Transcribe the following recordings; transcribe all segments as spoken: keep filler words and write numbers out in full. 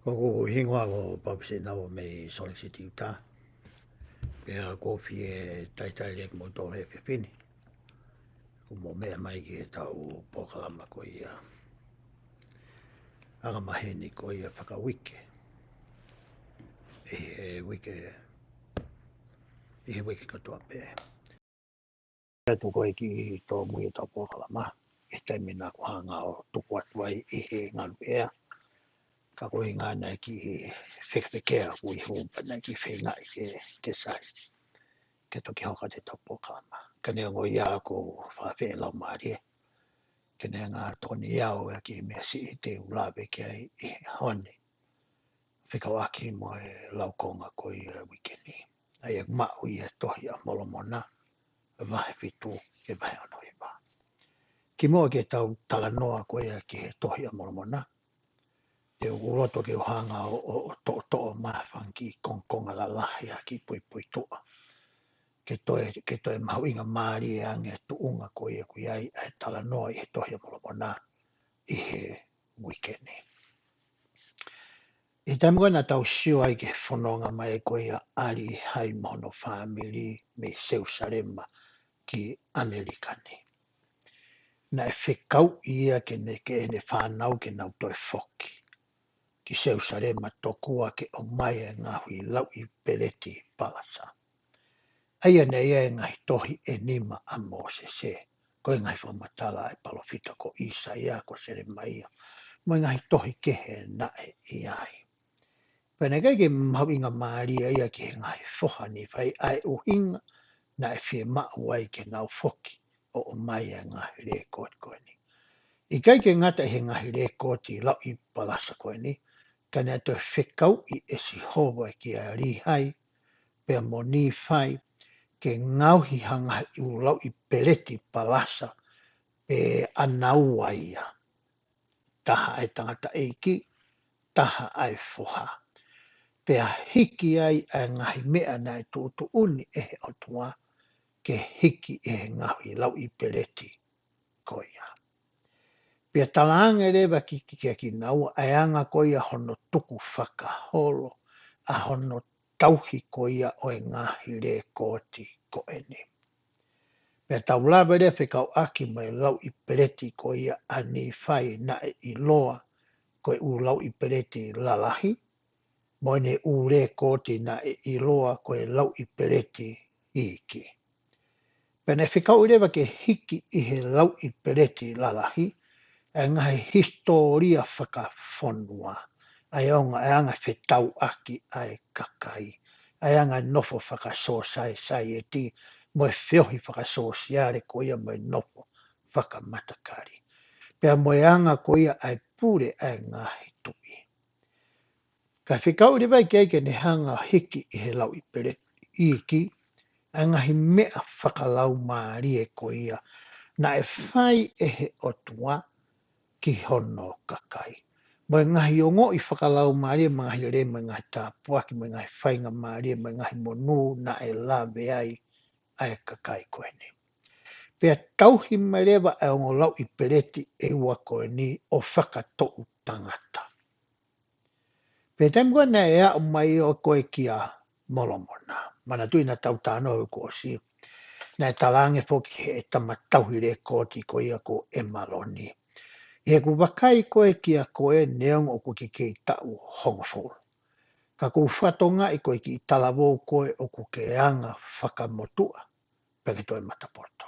Ko hoku hingoa ko Papisi Nau mei Salt Lake City, Utah. Pea ʻoku ou fie talitali ʻaki kimoutolu he efiafi ni. Ko hoʻomou meʻa mai ki heʻetau polokalama ko ia ʻa e Anga Maheni ko ia fakauike. ʻI he uike, ʻi he uike kotoa pē. Pea tuku ʻa e kiʻi tōmui ʻetau polokalama, ʻi he taimi naʻá ku hanga ʻo tuku atu ai ʻi he ngaluʻea. Ka ko e ʻuhinga naʻe kiʻi fekafekea ʻeku ihu pea naʻe kiʻi feingaʻi ke, ke sai. Ke toki hoko atu ʻetau polokalama. Ka neongo ia ʻoku ou fakaafeʻi e laumālie. Ke ne hanga ʻo tokoni au ʻi he kiʻi meʻa siʻi te u lave ki ai ʻi he ʻaho ni. Fekauʻaki mo e laukonga ko ia ʻo e uike ni. ʻA ia ʻoku maʻu ia he Tohi ʻa Molomona, vahe fitu ki he vahe ono hiva. Kimuʻa ke tau talanoa ko ia ki he Tohi ʻa Molomona, te u loto ke u hanga ʻo, ʻo, ʻo toʻotoʻo mai ha fanga kiʻi kongokonga lalahi ʻa e kiʻi puipuituʻa. Ke toe, ke toe mahuʻingamālie ange e tuʻunga ko ia ʻoku ʻi ai ʻa e talanoa ʻi he Tohi ʻa Molomona ʻi he uike ni. ʻI he taimi ko ē naʻa tau sio ai ki he fononga mai ko ia ʻa Līhai mo hono fāmili mei Selusalema ki ʻAmelika ni. Naʻe fekauʻi ia ke ne, ki heʻene fānau ke nau toe foki ki Selusalema tokua ke ʻomai e ngaahi lauʻi peleti palasa. ʻA ia naʻe ʻi ai e ngaahi tohi ʻe nima ʻa Mōsese, ko e ngaahi fakamatala ʻa e palōfita ko ʻĪsaia, ko Selemaia, mo e ngaahi tohi kehe naʻe ʻi ai. Pea naʻe ʻikai ke mahuʻingamālie ia ki he ngaahi foha ʻa Nīfai, ʻa e ʻuhinga naʻe fiemaʻu ai ke nau foki ʻo ʻomai e ngaahi lēkooti ko eni. ʻIkai ke ngata ʻi he ngaahi lēkooti lauʻi palasa ko eni, ka naʻe toe fekauʻi ʻe Sihova kia Līhai pea mo Nīfai ke ngaohi ha ngaahi ʻū lauʻi peleti palasa pē ʻanaua ia. Taha ʻa e tangataʻeiki, taha ʻa e foha. Pea hiki ai ʻa e ngaahi meʻa naʻe tuʻutuʻuni ʻe he ʻOtua ke hiki ʻi he ngaahi lauʻi peleti ko ia. Pea talaange leva ki, ki, kia kinaua ʻa e anga ko ia hono tukufakaholo ʻa hono tauhi ko ia ʻo e ngaahi lēkooti ko eni. Pea tau lave leva fekauʻaki mo e lauʻi peleti ko ia ʻa Nīfai naʻe ʻiloa ko e ʻū lauʻi peleti lalahi, mo ʻene ʻū lēkooti naʻe ʻiloa ko e lauʻi peleti iiki. Pea naʻe fekauʻi leva ke hiki ʻi he lauʻi peleti lalahi, ʻa e ngaahi hisitōlia fakafonua, ʻa e ongo, ʻa e anga fetauʻaki ʻa e kakai, ʻa e anga nofo fakasōsaieti, mo e feohi fakasōsiale ko ia mo e nofo fakamatakali. Pea mo e anga ko ia ʻa e pule ʻa e ngaahi tuʻi. Ka fekauʻi leva ia ke ne hanga hiki ʻi he lauʻi peleti iiki, ʻa e ngaahi meʻa fakalaumālie ko ia naʻe fai ʻe he ʻOtua ki hono kakai. Mo e ngaahi ongoʻi fakalaumālie, mo e ngaahi lelei, mo e ngaahi tāpuaki, mo e ngaahi faingamālie, mo e ngaahi monū naʻe lave ai ʻa e kakai ko eni. Pea tauhi mai leva ʻa e ongo lauʻi peleti ʻe ua ko eni ʻo fakatoʻu tangata. Pea taimi ko ē naʻe aʻu mai ʻo ko ē kia Molomona. Manatuʻi naʻa tau talanoa he kuo ʻosi. Naʻe talaange foki ʻe he tama tauhi lēkooti ko ia ko ʻEmaloni. ʻI heʻeku vakai ko ē kia koe neongo ʻoku ke kei taʻu hongofulu. Ka ʻoku ou fakatokangaʻi ko e kiʻi talavou koe ʻoku ke anga fakamotuʻa, pea ke toe matapoto.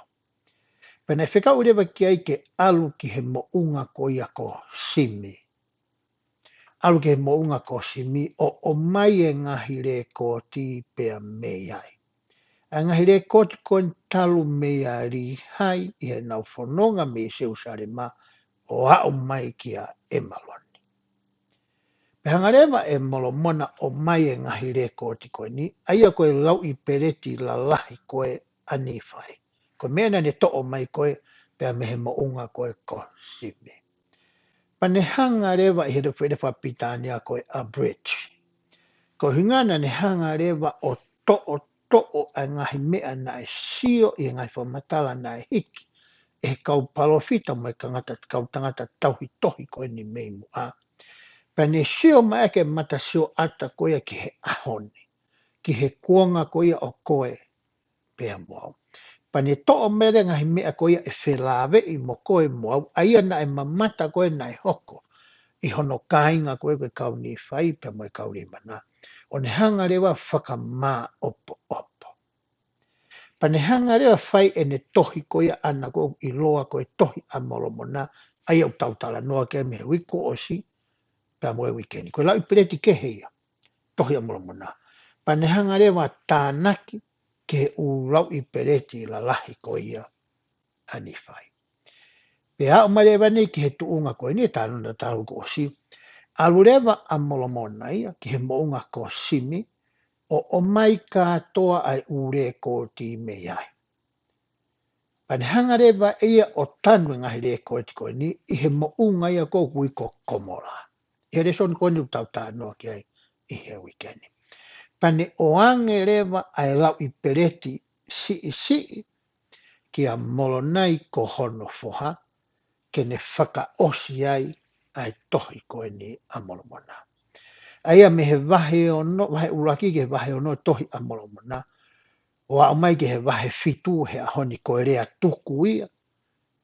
Pea naʻe fekauʻi leva ki ai ke ʻalu ki he moʻunga ko ia ko Simi. ʻAlu ki he moʻunga ko Simi ʻo ʻomai e ngaahi lēkooti pea mei ai. ʻA e ngaahi lēkooti ko eni talu mei a Līhai ʻi heʻenau fononga mei Selusalema ʻo aʻu mai kia ʻEmaloni. Pea hanga leva ʻe Molomona ʻo ʻomai e ngaahi lēkooti ko eni, ʻa ia ko e lauʻi peleti lalahi ko ē ʻa Nīfai. Ko e meʻa naʻa ne toʻo mai ko ē pea mei he moʻunga ko ē ko Simi. Pea ne hanga leva ʻi he lea fakapilitānia ko e abridge. Ko e ʻuhinga naʻa ne hanga leva ʻo toʻotoʻo ʻa e ngaahi meʻa naʻe sio ʻi he ngaahi fakamatala naʻe hiki ʻe he kau palōfita mo e kangata, kau tangata tauhi tohi ko eni mei muʻa. Pea ne sio mai ʻa e mata sioʻata ko ia ki he ʻaho ni, ki he kuonga ko ia ʻo koe pea mo au. Pea ne toʻo mai e ngaahi meʻa ko ia ʻe felāveʻi mo koe mo au, ʻa ia naʻe mamata ko ē naʻe hoko ʻi hono kāinga ko ē ko e kau Nīfai pea mo e kau Leimana. ʻO ne hanga leva fakamāʻopoʻopo. Pea ne hanga leva fai ʻene tohi ko ia ʻana ko ē ʻoku ʻiloa ko e Tohi ʻa Molomona, ʻa ia ʻoku tau talanoa ki ai mei he uike kuo ʻosi, pea mo e uike ni. Ko e lauʻi peleti kehe ia, Tohi ʻa Molomona. Pea ne hanga leva tānaki ki he ʻū lauʻi peleti lalahi ko ia ʻa Nīfai. Pea aʻu mai leva ni ki he tuʻunga ko eni, talanoa naʻa tau ʻosi. ʻAlu leva ʻa Molomona ia ki he moʻunga ko Simi, ʻo ʻomai kātoa ʻa e ʻū lēkooti mei ai. Pea ne hanga leva ia ʻo tanu e ngaahi lēkooti ko eni ʻi he moʻunga ia ko ē ʻoku ui ko Komola. ʻI he lēsoni ko eni ʻoku tau talanoa ki ai ʻi he uike ni. Pea ne ʻoange leva ʻa e lauʻi peleti siʻisiʻi kia Molonai ko hono foha, ke ne fakaʻosi ai ʻa e Tohi ko eni ʻa Molomona. ʻA ia mei he vahe ono, vahe ʻuluaki ki he vahe ono Tohi ʻa Molomona, ʻo aʻu mai ki he vahe fitu he ʻaho ni, ko e lea tuku ia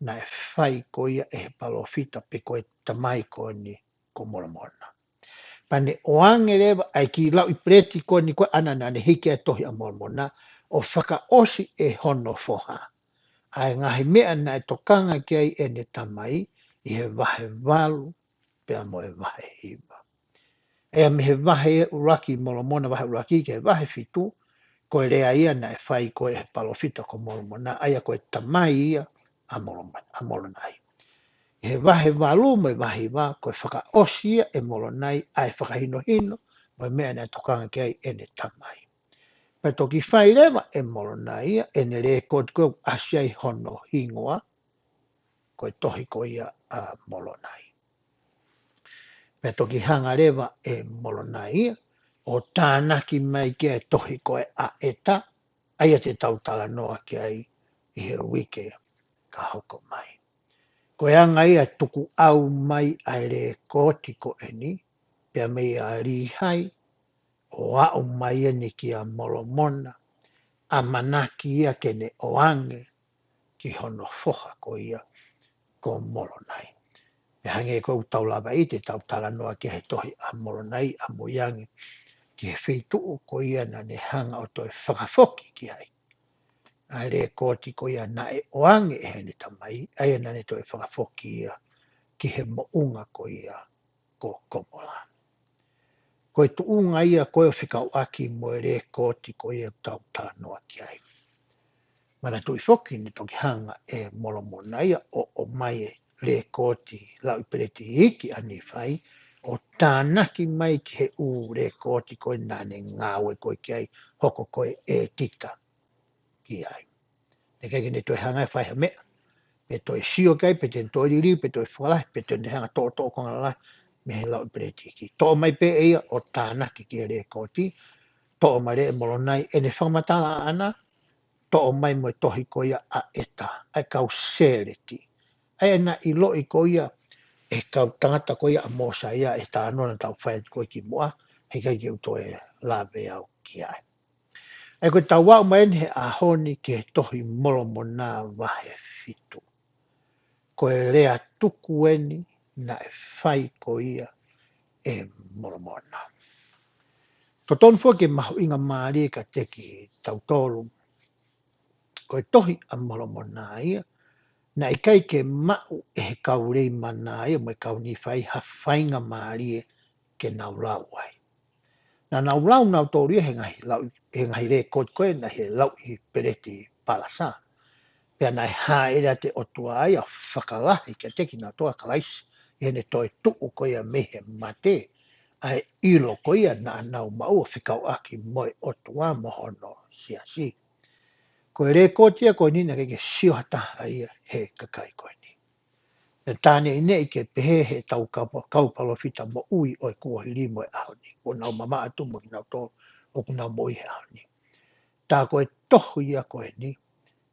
naʻe fai ko ia ʻe he palōfita pe ko e tamai ko eni ko Molomona. Pea ne ʻoange leva ʻa e kiʻi lauʻi peleti ko eni ko ē ʻana naʻa ne hiki ai e Tohi ʻa Molomona, ʻo fakaʻosi ʻe hono foha ʻa e ngaahi meʻa naʻe tokanga ki ai ʻene tamai ʻi he vahe valu pea mo e vahe hiva. ʻA ia mei he vahe ʻuluaki Molomona vahe ʻuluaki ki he vahe fitu, ko e lea ia naʻe fai ko ē ʻe he palōfita ko Molomona, ʻa ia ko e tamai ia ʻa Molomona, ʻa Molonai. ʻI he vahe valu mo e vahe hiva, ko e fakaʻosi ia ʻe Molonai ʻa e fakahinohino mo e meʻa naʻe tokanga ki ai ʻene tamai. Pea toki fai leva ʻe Molonai ia ʻene lēkooti ko ē ʻoku ʻasi ai hono hingoa, ko e Tohi ko ia ʻa Molonai. Pea toki hanga leva ʻe Molonai ia ʻo tānaki mai ki ai e Tohi ko ē ʻa ʻEta, ʻa ia te tau talanoa ki ai ʻi he uike ka hoko mai. Ko e anga ia e tukuʻau mai ʻa e lēkooti ko eni, pea mei a Līhai, ʻo aʻu mai eni kia Molomona, ʻamanaki ia ke ne ʻoange ki hono foha ko ia ko Molonai. Pea hangē ko ʻetau lava ʻi he ʻetau talanoa ki he Tohi ʻa Molonai ʻamuiange ki he feituʻu ko ia naʻa ne hanga ʻo toe fakafoki ki ai ʻa e lēkooti ko ia naʻe ʻoange ʻe heʻene tamai, ʻa ia naʻa ne toe fakafoki ia ki he moʻunga ko ia ko Komola. Ko e tuʻunga ia ko ē ʻo fekauʻaki mo e lēkooti ko ia ʻoku tau talanoa ki ai. Manatuʻi foki naʻe toki hanga ʻe Molomona ia ʻo ʻomai e lēkooti lauʻi peleti iiki ʻa Nīfai, ʻo tānaki mai ki he ʻū lēkooti ko ē naʻa ne ngāue ko ē ki ai, hoko ko e ʻētita ki ai. Naʻe ʻikai ke ne toe hanga ʻe fai ha meʻa, pe toe sio ki ai, pe te ne toe liliu, pe toe fakalahi, pe te ne hanga toʻotoʻo konga lalahi mei he lauʻi peleti iiki. Toʻo mai pē ʻe ia ʻo tānaki ki he lēkooti, toʻo mai leva ʻe Molonai ʻene fakamatala ʻana, toʻo mai mo e Tohi ko ia ʻa ʻEta, ʻa e kau Sēleti. ʻA ia naʻe ʻiloʻi ko ia ʻe he kau tangata ko ia ʻa Mōsaia, ʻi he talanoa naʻa tau fai atu ko ē kimuʻa, heʻikai ke u toe lave au ki ai. ʻA ia ko ʻetau aʻu mai eni he ʻaho ni ki he Tohi Molomona vahe fitu. Ko e lea tuku eni naʻe fai ko ia ʻe Molomona. Totonu foki ke mahuʻingamālie kiate kitautolu, ko e Tohi ʻa Molomona ia, naʻe ʻikai ke maʻu ʻe he kau Leimana ia mo e kau Nīfai ha faingamālie ke nau lau ai. Naʻa nau lau nautolu ia he ngaahi lau, he ngaahi lēkooti ko ē naʻe ʻi he lauʻi peleti palasa. Pea naʻe hāʻele atu e ʻOtua ia ʻo fakalahi kiate kinautolu ʻa Kalaisi, ʻi heʻene toetuʻu ko ia mei he mate, ʻa e ʻilo ko ia naʻa nau maʻu ʻo fekauʻaki mo e ʻOtua mo hono siasi. Ko e lēkooti ia ko eni naʻe ʻikai ke sio ha taha ia he kakai ko eni. Naʻe tā neʻineʻi ke pehē heʻetau kau, kau palōfita moʻui ʻo e kuohili mo e ʻaho ni. Kuo nau mamaʻo atu mo kinautolu ʻoku nau moʻui he ʻaho ni. Tā ko e tohi ia ko eni,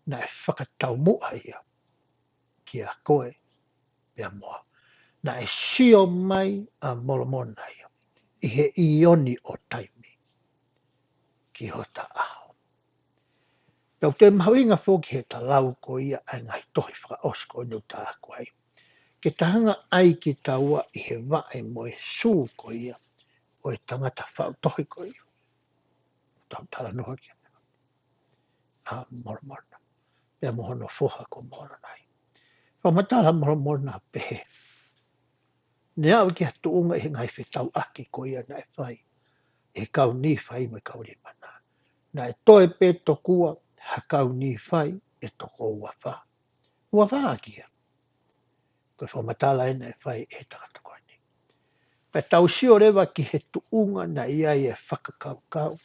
naʻe fakataumuʻa ia kia koe pea mo au. Naʻe sio mai ʻa Molomona ia ʻi he ʻioni ʻo taimi ki hota ʻaho. Pea ʻoku toe mahuʻinga foki he ta lau ko ia ʻa e ngaahi tohi fakaʻosi ko eni ʻoku ta ako ai, ke ta hanga ai kitaua ʻi he vaʻe mo e sū ko ia ʻo e tangata faʻu tohi ko ia ʻoku tau talanoa ki ai, ʻa Molomona pea mo hono foha ko Molonai. Fakamatala ʻa Molomona pehē, ne aʻu ki ha tuʻunga ʻi he ngaahi fetauʻaki ko ia naʻe fai ʻe he kau Nīfai mo e kau Leimana. Naʻe toe pē tokua ha kau Nīfai ʻe toko ua fā. Ua fā ʻaki ia. Ko e fakamatala ē naʻe fai ʻe he tangata ko eni. Pea tau sio leva ki he tuʻunga naʻe ʻi ai e fakakaukau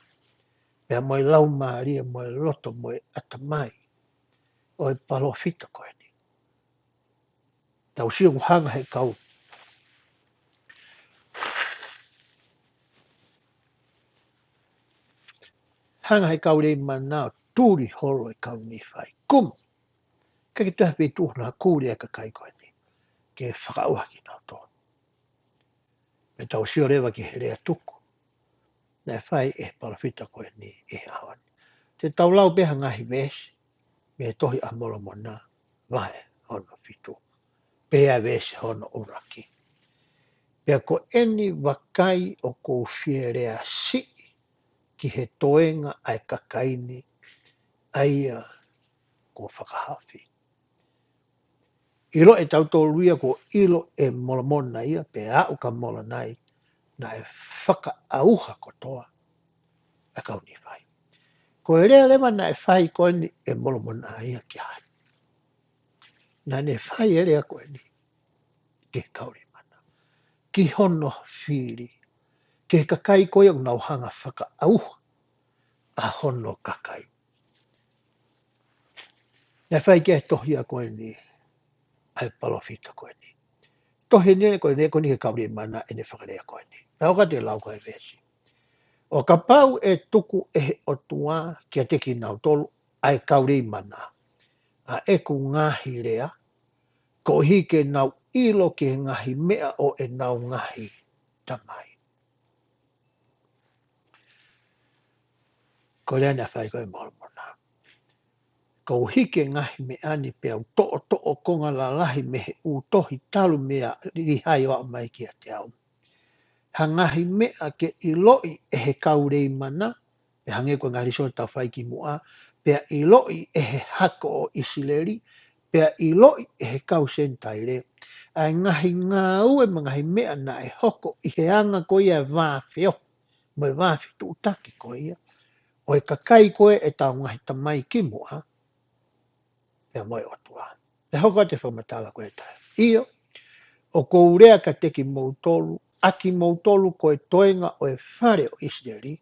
pea mo e laumālie mo e loto mo e ʻatamai ʻo e palōfita ko eni. Tau sio ʻoku hanga he kau, hanga he kau Leimana ʻo tuli holo e kau Nīfai. Kumi. Ka ke taha pē tuʻu na kuli e kakai ko eni ke fakaʻauha kinautolu. Pea tau sio leva ki he lea tuku naʻe fai ʻe he palōfita ko eni ʻi he ʻaho ni. Te tau lau pē ha ngaahi veesi mei he tohi ʻa Molomona vahe hono fitu, pea veesi hono ʻuluaki. Pea ko eni vakai ʻoku ou fie lea siʻi ki he toenga ʻa e kakai ni ʻa ia kuo fakahaofi. ʻIlo ʻe tautolu ia kuo ʻilo ʻe Molomona ia pea aʻu kia Molonai naʻe fakaʻauha kotoa ʻa e kau Nīfai. Ko e lea leva naʻe fai ko eni ʻe Molomona ia kia hai? Naʻa ne fai e lea ko eni ki he kau Leimana, ki hono fili, ki he kakai ko ia ʻoku nau hanga fakaʻauha ʻa hono kakai. Naʻe fai ki he tohi ʻa ko eni ʻa e palōfita ko eni. Tohi eni ko eni ko eni ki he kau Leimana ʻene fakalea ko eni. Pea ʻoka te lau ko e veesi. ʻO kapau ʻe tuku ʻe he ʻOtua kiate kinautolu ʻa e kau Leimana ʻa ʻeku ngaahi lea, koeʻuhi ke nau ʻilo ki he ngaahi meʻa ʻo ʻenau ngaahi tamai. Ko e lea naʻe fai ko ē ʻe Molomona. Koeʻuhi ke ngaahi meʻa ni pea u toʻotoʻo konga lalahi mei he ʻū tohi talu mei a Līhai ʻo aʻu mai kiate au. Ha ngaahi meʻa ke ʻiloʻi ʻe he kau Leimana, pea hangē ko e ngaahi lēsoni tau fai kimuʻa, pea ʻiloʻi ʻe he hako ʻo ʻIsileli, pea ʻiloʻi ʻe he kau Senitaile ʻa e ngaahi ngāue mo e ngaahi meʻa naʻe hoko ʻi he anga ko ia e vā feohi mo e vā fetuʻutaki ko ia ʻo e kakai ko ē ʻetau ngaahi tamai kimuʻa pea mo e ʻOtua. Pea hoko atu e fakamatala ko e taha. ʻIo, ʻoku ou lea kiate kimoutolu, ʻa kimoutolu ko e toenga ʻo e fale ʻo ʻIsileli,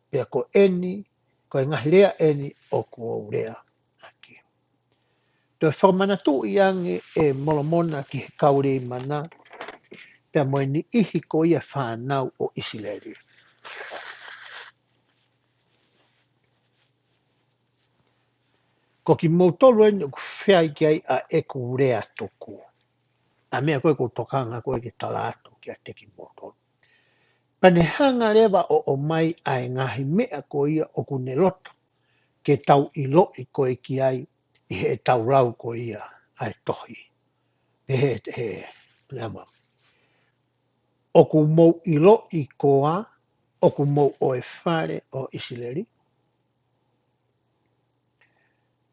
pea ko eni, ko e ngaahi lea eni ʻoku ou lea ʻaki. Toe fakamanatuʻi ange ʻe Molomona ki he kau Leimana pea mo e niʻihi ko ia fānau ʻo ʻIsileli. Ko kimoutolu eni ʻoku fai ki ai ʻa ʻeku lea tuku. ʻA e meʻa ko ē ʻoku ou tokanga ko ē ke tala atu kiate kimoutolu. Pea ne hanga leva ʻo ʻomai ʻa e ngaahi meʻa ko ia ʻoku ne loto ke tau ʻiloʻi ko ē ki ai ʻi heʻetau lau ko ia ʻa e tohi. Pehē ʻe he, lama. ʻOku mou ʻiloʻi koā ʻoku mou ʻo e fale ʻo ʻIsileli?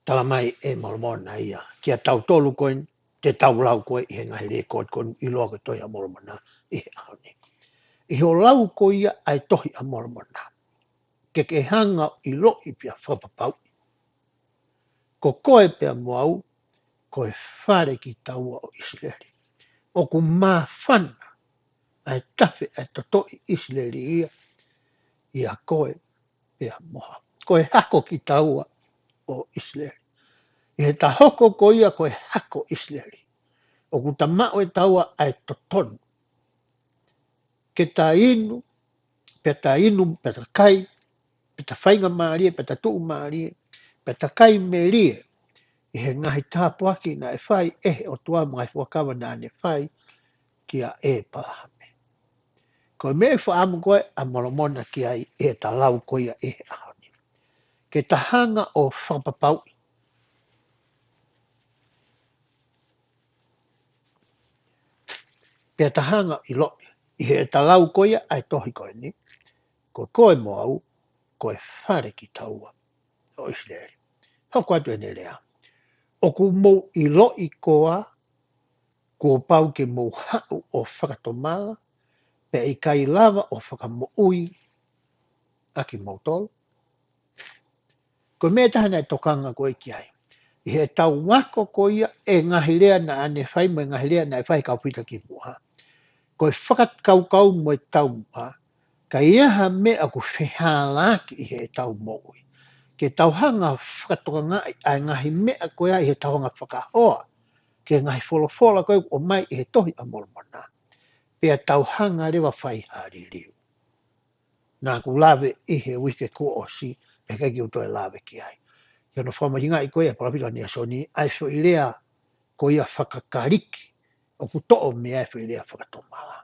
Tala mai ʻe Molomona ia kia tautolu ko ē, te tau lau ko ē ʻi he ngaahi lēkooti ko ē ʻiloa ko e tohi ʻa Molomona ʻi he ʻaho ni. ʻI hoʻo lau ko ia ʻa e tohi ʻa Molomona, ke ke hanga ʻo ʻiloʻi pea fakapapauʻi ko koe pea mo au, ko e fale kitaua ʻo ʻIsileli. ʻOku māfana ʻa e tafe ʻa e totoʻi ʻIsileli ia, ʻia koe pea mo au. Ko e hako kitaua ʻo ʻIsileli. ʻI heʻeta hoko ko ia ko e hako ʻIsileli, ʻoku ta maʻu ʻe taua ʻa e totonu ke ta inu, pea ta inu, pea ta kai, pea ta faingamālie, pea ta tuʻumālie, pea ta kai melie ʻi he ngaahi tāpuaki naʻe fai ʻe he ʻOtua mo e ngaahi fuakava naʻa ne fai kia ʻĒpalahame. Ko e meʻa ʻoku fakaʻamu ko ē ʻa Molomona ki ai ʻi heʻeta lau ko ia ʻi he ʻaho ni. Ke ta hanga ʻo fakapapauʻi. Pea ta hanga ʻo ʻiloʻi, ʻi heʻeta lau ko ia ʻa e tohi ko eni, ko koe mo au, ko e fale kitaua ʻo ʻIsileli. Hoko atu ʻene lea. ʻOku mou ʻiloʻi koā, kuo pau ke mou haʻu ʻo fakatomala, pea ʻikai lava ʻo fakamoʻui ʻa kimoutolu. Ko e meʻa ʻe taha naʻe tokanga ko ē ki ai. ʻI heʻetau ako ko ia ʻa e ngaahi lea naʻa ne fai mo e ngaahi lea naʻe fai ʻe he kau fita kimuʻa. Ko e fakakaukau mo e taumuʻa, ka ʻi ai ha meʻa ʻoku fehālaaki ʻi heʻetau moʻui. Ke tau hanga ʻo fakatokangaʻi ʻa e ngaahi meʻa ko ia ʻi heʻetau hanga ʻo fakahoa ki he ngaahi folofola ko ē ʻoku ʻomai ʻi he tohi ʻa Molomona. Pea tau hanga leva ʻo fai ha liliu. Naʻa ku lave ʻi he uike kuo ʻosi, pea ʻikai ke u toe lave ki ai. Ki hono fakamahingaʻi ko ia ʻa e palōfita Niasoni, ʻa e foʻi lea ko ia fakaKalisi, ʻoku toʻo mei ai e foʻi lea fakatomala.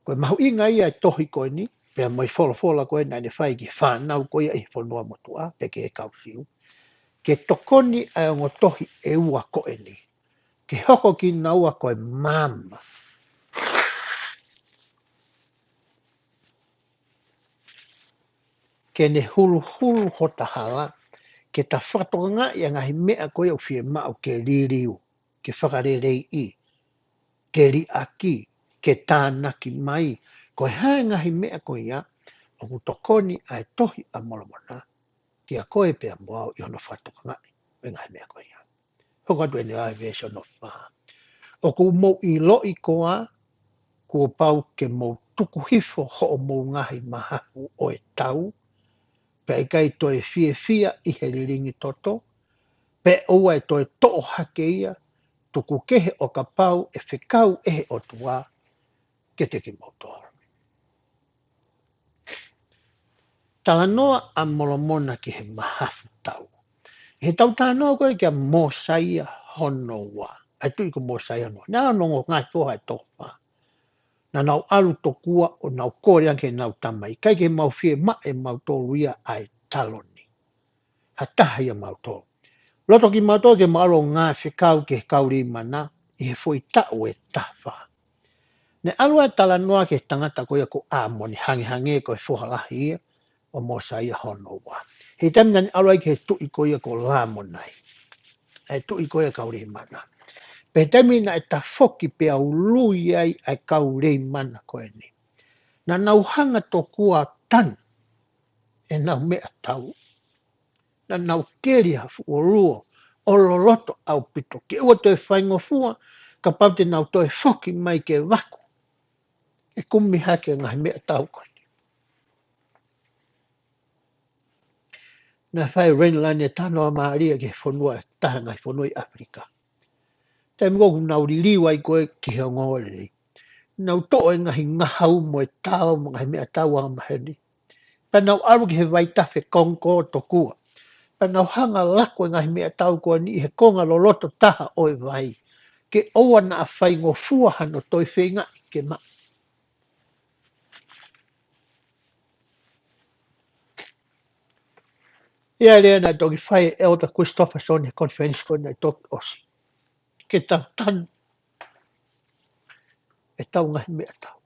Ko e mahuʻinga ia ʻa e tohi ko eni, pea mo e folofola ko ē naʻa ne fai ki he fānau ko ia ʻi he fonua motuʻa, pe ki he kau Siu. Ke tokoni ʻa e ongo tohi ʻe ua ko eni. Ke hoko kinaua ko e maama. Ke ne huluhulu hota hala, ke ta fakatokangaʻi ʻa e ngaahi meʻa ko ia ʻoku fiemaʻu ke liliu, ke fakaleleiʻi, ke liʻaki, ke tānaki mai. Ko e hā e ngaahi meʻa ko ia, ʻoku tokoni ʻa e tohi ʻa Molomona, kia koe pea mo au ʻi hono fakatokangaʻi ʻo e ngaahi meʻa ko ia. Hoko atu ʻene lau ʻa e veesi hono fā. ʻOku mou ʻiloʻi koā, kuo pau ke mou tuku hifo hoʻomou ngaahi mahafu ʻo e tau, pea ʻikai toe fiefia ʻi he lilingi toto, pe ʻoua ʻe toe toʻo hake ia, tuku kehe ʻo kapau ʻe fekau ʻe he ʻOtua kiate kimoutolu. Talanoa ʻa Molomona ki he mahafu tau. ʻI heʻetau talanoa ko ē kia Mōsaia hono ua. ʻA e tuʻi ko Mōsaia hono ua. Naʻe ʻi ai hono ongo ngaahi foha ʻe toko fā. Naʻa nau ʻalu tokua ʻo nau kole ange ki heʻenau tamai. ʻIkai ke mau fiemaʻu ʻe mautolu ia ʻa e taloni. Ha taha ia mautolu. Loto kimautolu ke mau ʻalu ʻo ngāue fekau ki he kau Leimana, ʻi he foʻi taʻu ʻe taha fā. Naʻe ʻalu ʻa e talanoa ki he tangata ko ia ko ʻĀmoni, hangehangē ko e foha lahi ia ʻo Mōsaia hono ua. He taimi naʻa ne ʻalu ai ki he tuʻi ko ia ko Lamonai. ʻA e tuʻi ko ia kau Leimana. Pea he taimi naʻe tafoki pea ului ai ʻa e kau Leimana ko eni. Naʻa nau hanga tokua ʻo tanu ʻenau meʻatau. Naʻa nau keli ha fuʻu ʻoluo ʻo loloto ʻaupito. Ke ʻoua toe faingofua, kapau te nau toe foki mai ke vaku. Ke kumi hake ngaahi meʻatau ko eni. Naʻe fai ʻe Renlund e talanoa mālie ki he fonua ʻe taha ngaahi fonua ʻi ʻAfilika. Taimi ko ē ʻoku nau liliu ai ko ē ki he ongoongolelei. Nau toʻo e ngaahi ngahau mo e tao mo e ngaahi meʻatau angamaheni. Pea nau ʻalu ki he vaitafe Kongikō tokua. Pea nau hanga ʻo laku e ngaahi meʻatau ko eni ʻi he konga loloto taha ʻo e vai. Ke ʻoua naʻa faingofua hano toe feingaʻi ke maʻu. ʻI ai e lea naʻe toki fai ʻe ʻEletā Christofferson he konifelenisi ko ē naʻe toki ʻosi. Ke tau tanu ʻetau ngaahi meʻatau.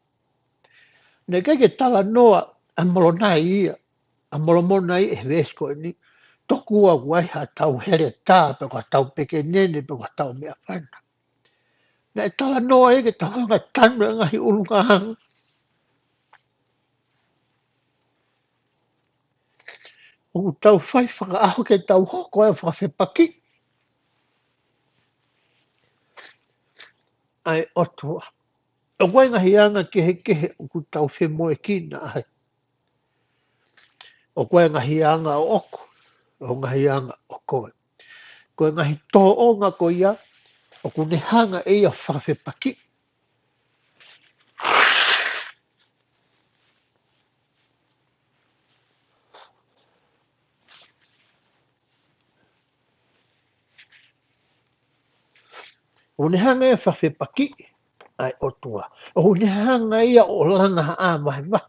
Naʻe ʻikai ke talanoa ʻa Molomona ia, ʻa Molomona ia he veesi ko eni, tokua ʻoku ʻi ai haʻatau heletā, pe ko haʻatau pekenene, pe ko haʻatau meʻafana. Naʻe talanoa ia ke tau hanga ʻo tanu e ngaahi ʻulungaanga. ʻOku tau fai fakaʻaho ke tau hoko ai ʻo fakafepaki ʻa e ʻOtua. ʻOku ʻi ai e ngaahi anga kehekehe ʻoku tau femoʻuekina ai. ʻOku ʻi ai e ngaahi anga ʻoʻoku, ʻo e ngaahi anga ʻo koe. Ko e ngaahi tōʻonga ko ia, ʻoku ne hanga ʻe ia ʻo fakafepaki. ʻOku ne hanga ʻe ia ʻo fakafepaki. ʻa e ʻOtua. ʻOku ne hanga ia ʻo langa haʻa vahevahe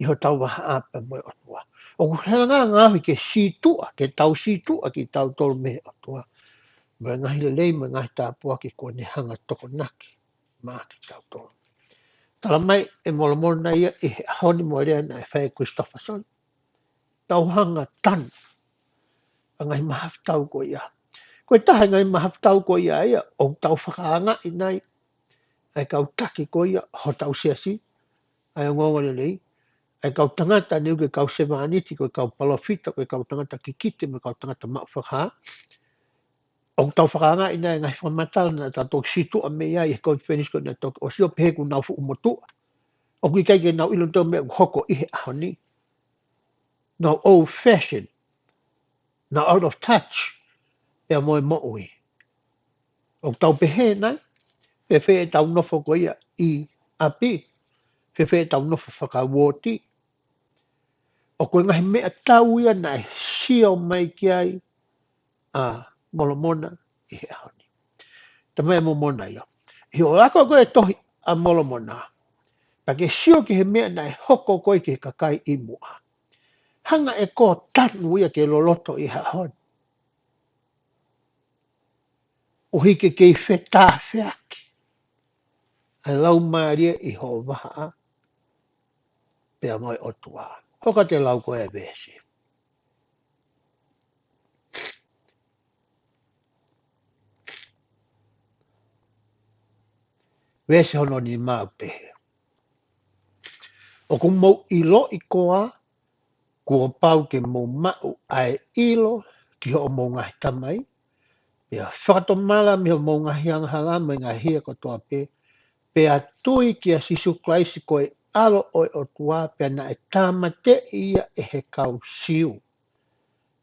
ʻi hotau vahaʻa pea mo e ʻOtua. ʻOku ne hanga ngaohi ke sītuʻa, ke tau sītuʻa kitautolu mei he ʻOtua. Mo e ngaahi lelei, mo e ngaahi tāpuaki kuo ne hanga tokonaki maʻa kitautolu. Tala mai ʻe Molomona ia ʻi he ʻaho ni mo e lea naʻe fai ʻe Christofferson. Tau hanga tanu ʻa e ngaahi mahafutau ko ia. Ko e taha e ngaahi mahafutau ko ia ia, ʻoku tau fakaangaʻi nai ʻa e kau taki ko ia hotau siasi, ʻa e ongoongolelei, ʻa e kau tangata ne ui ko e kau sevāniti, ko e kau palōfita, ko e kau tangata kikite, mo e kau tangata maʻu fakahā. ʻOku tau fakaangaʻi nai e ngaahi fakamatala naʻa tau toki sītuʻa mei ai he konifelenisi ko ē naʻe toki ʻosi, ʻo pehē kuo nau fuʻu motuʻa. ʻOku ʻikai ke nau ʻilo ʻe nautolu e meʻa ʻoku hoko ʻi he ʻaho ni. Nau old fashioned, nau out of touch pea mo e moʻui. ʻOku tau pehē nai, fēfē ʻetau nofo ko ia ʻi ʻapi, fēfē ʻetau nofo fakauooti. ʻOku ʻi ai e ngaahi meʻatau ia naʻe sio mai ki ai ʻa Molomona ʻi he ʻaho ni. Tala mai ʻe Molomona ia, ʻi hoʻo ako ko ē e tohi ʻa Molomona, pea ke sio ki he meʻa naʻe hoko ko ē ki he kakai ʻi muʻa. Hanga ʻe koe ʻo tanu ia ke loloto ʻi he ʻaho ni. ʻUhi ke kei fetāfeaki ʻa e laumālie ʻi hoʻo vahaʻa pea mo e ʻOtua. Hoko atu e lau ko ē e veesi. Veesi hono nima, ʻoku pehē: ʻOku mou ʻiloʻi koā kuo pau ke mou maʻu ʻa e ʻilo ki hoʻomou ngaahi tamai, pea fakatomala mei hoʻomou ngaahi angahala mo e ngaahi hia kotoa pē, pea tui kia Sīsū Kalaisi ko e ʻAlo ʻo e ʻOtua, pea naʻe tāmateʻi ia ʻe he kau Siu.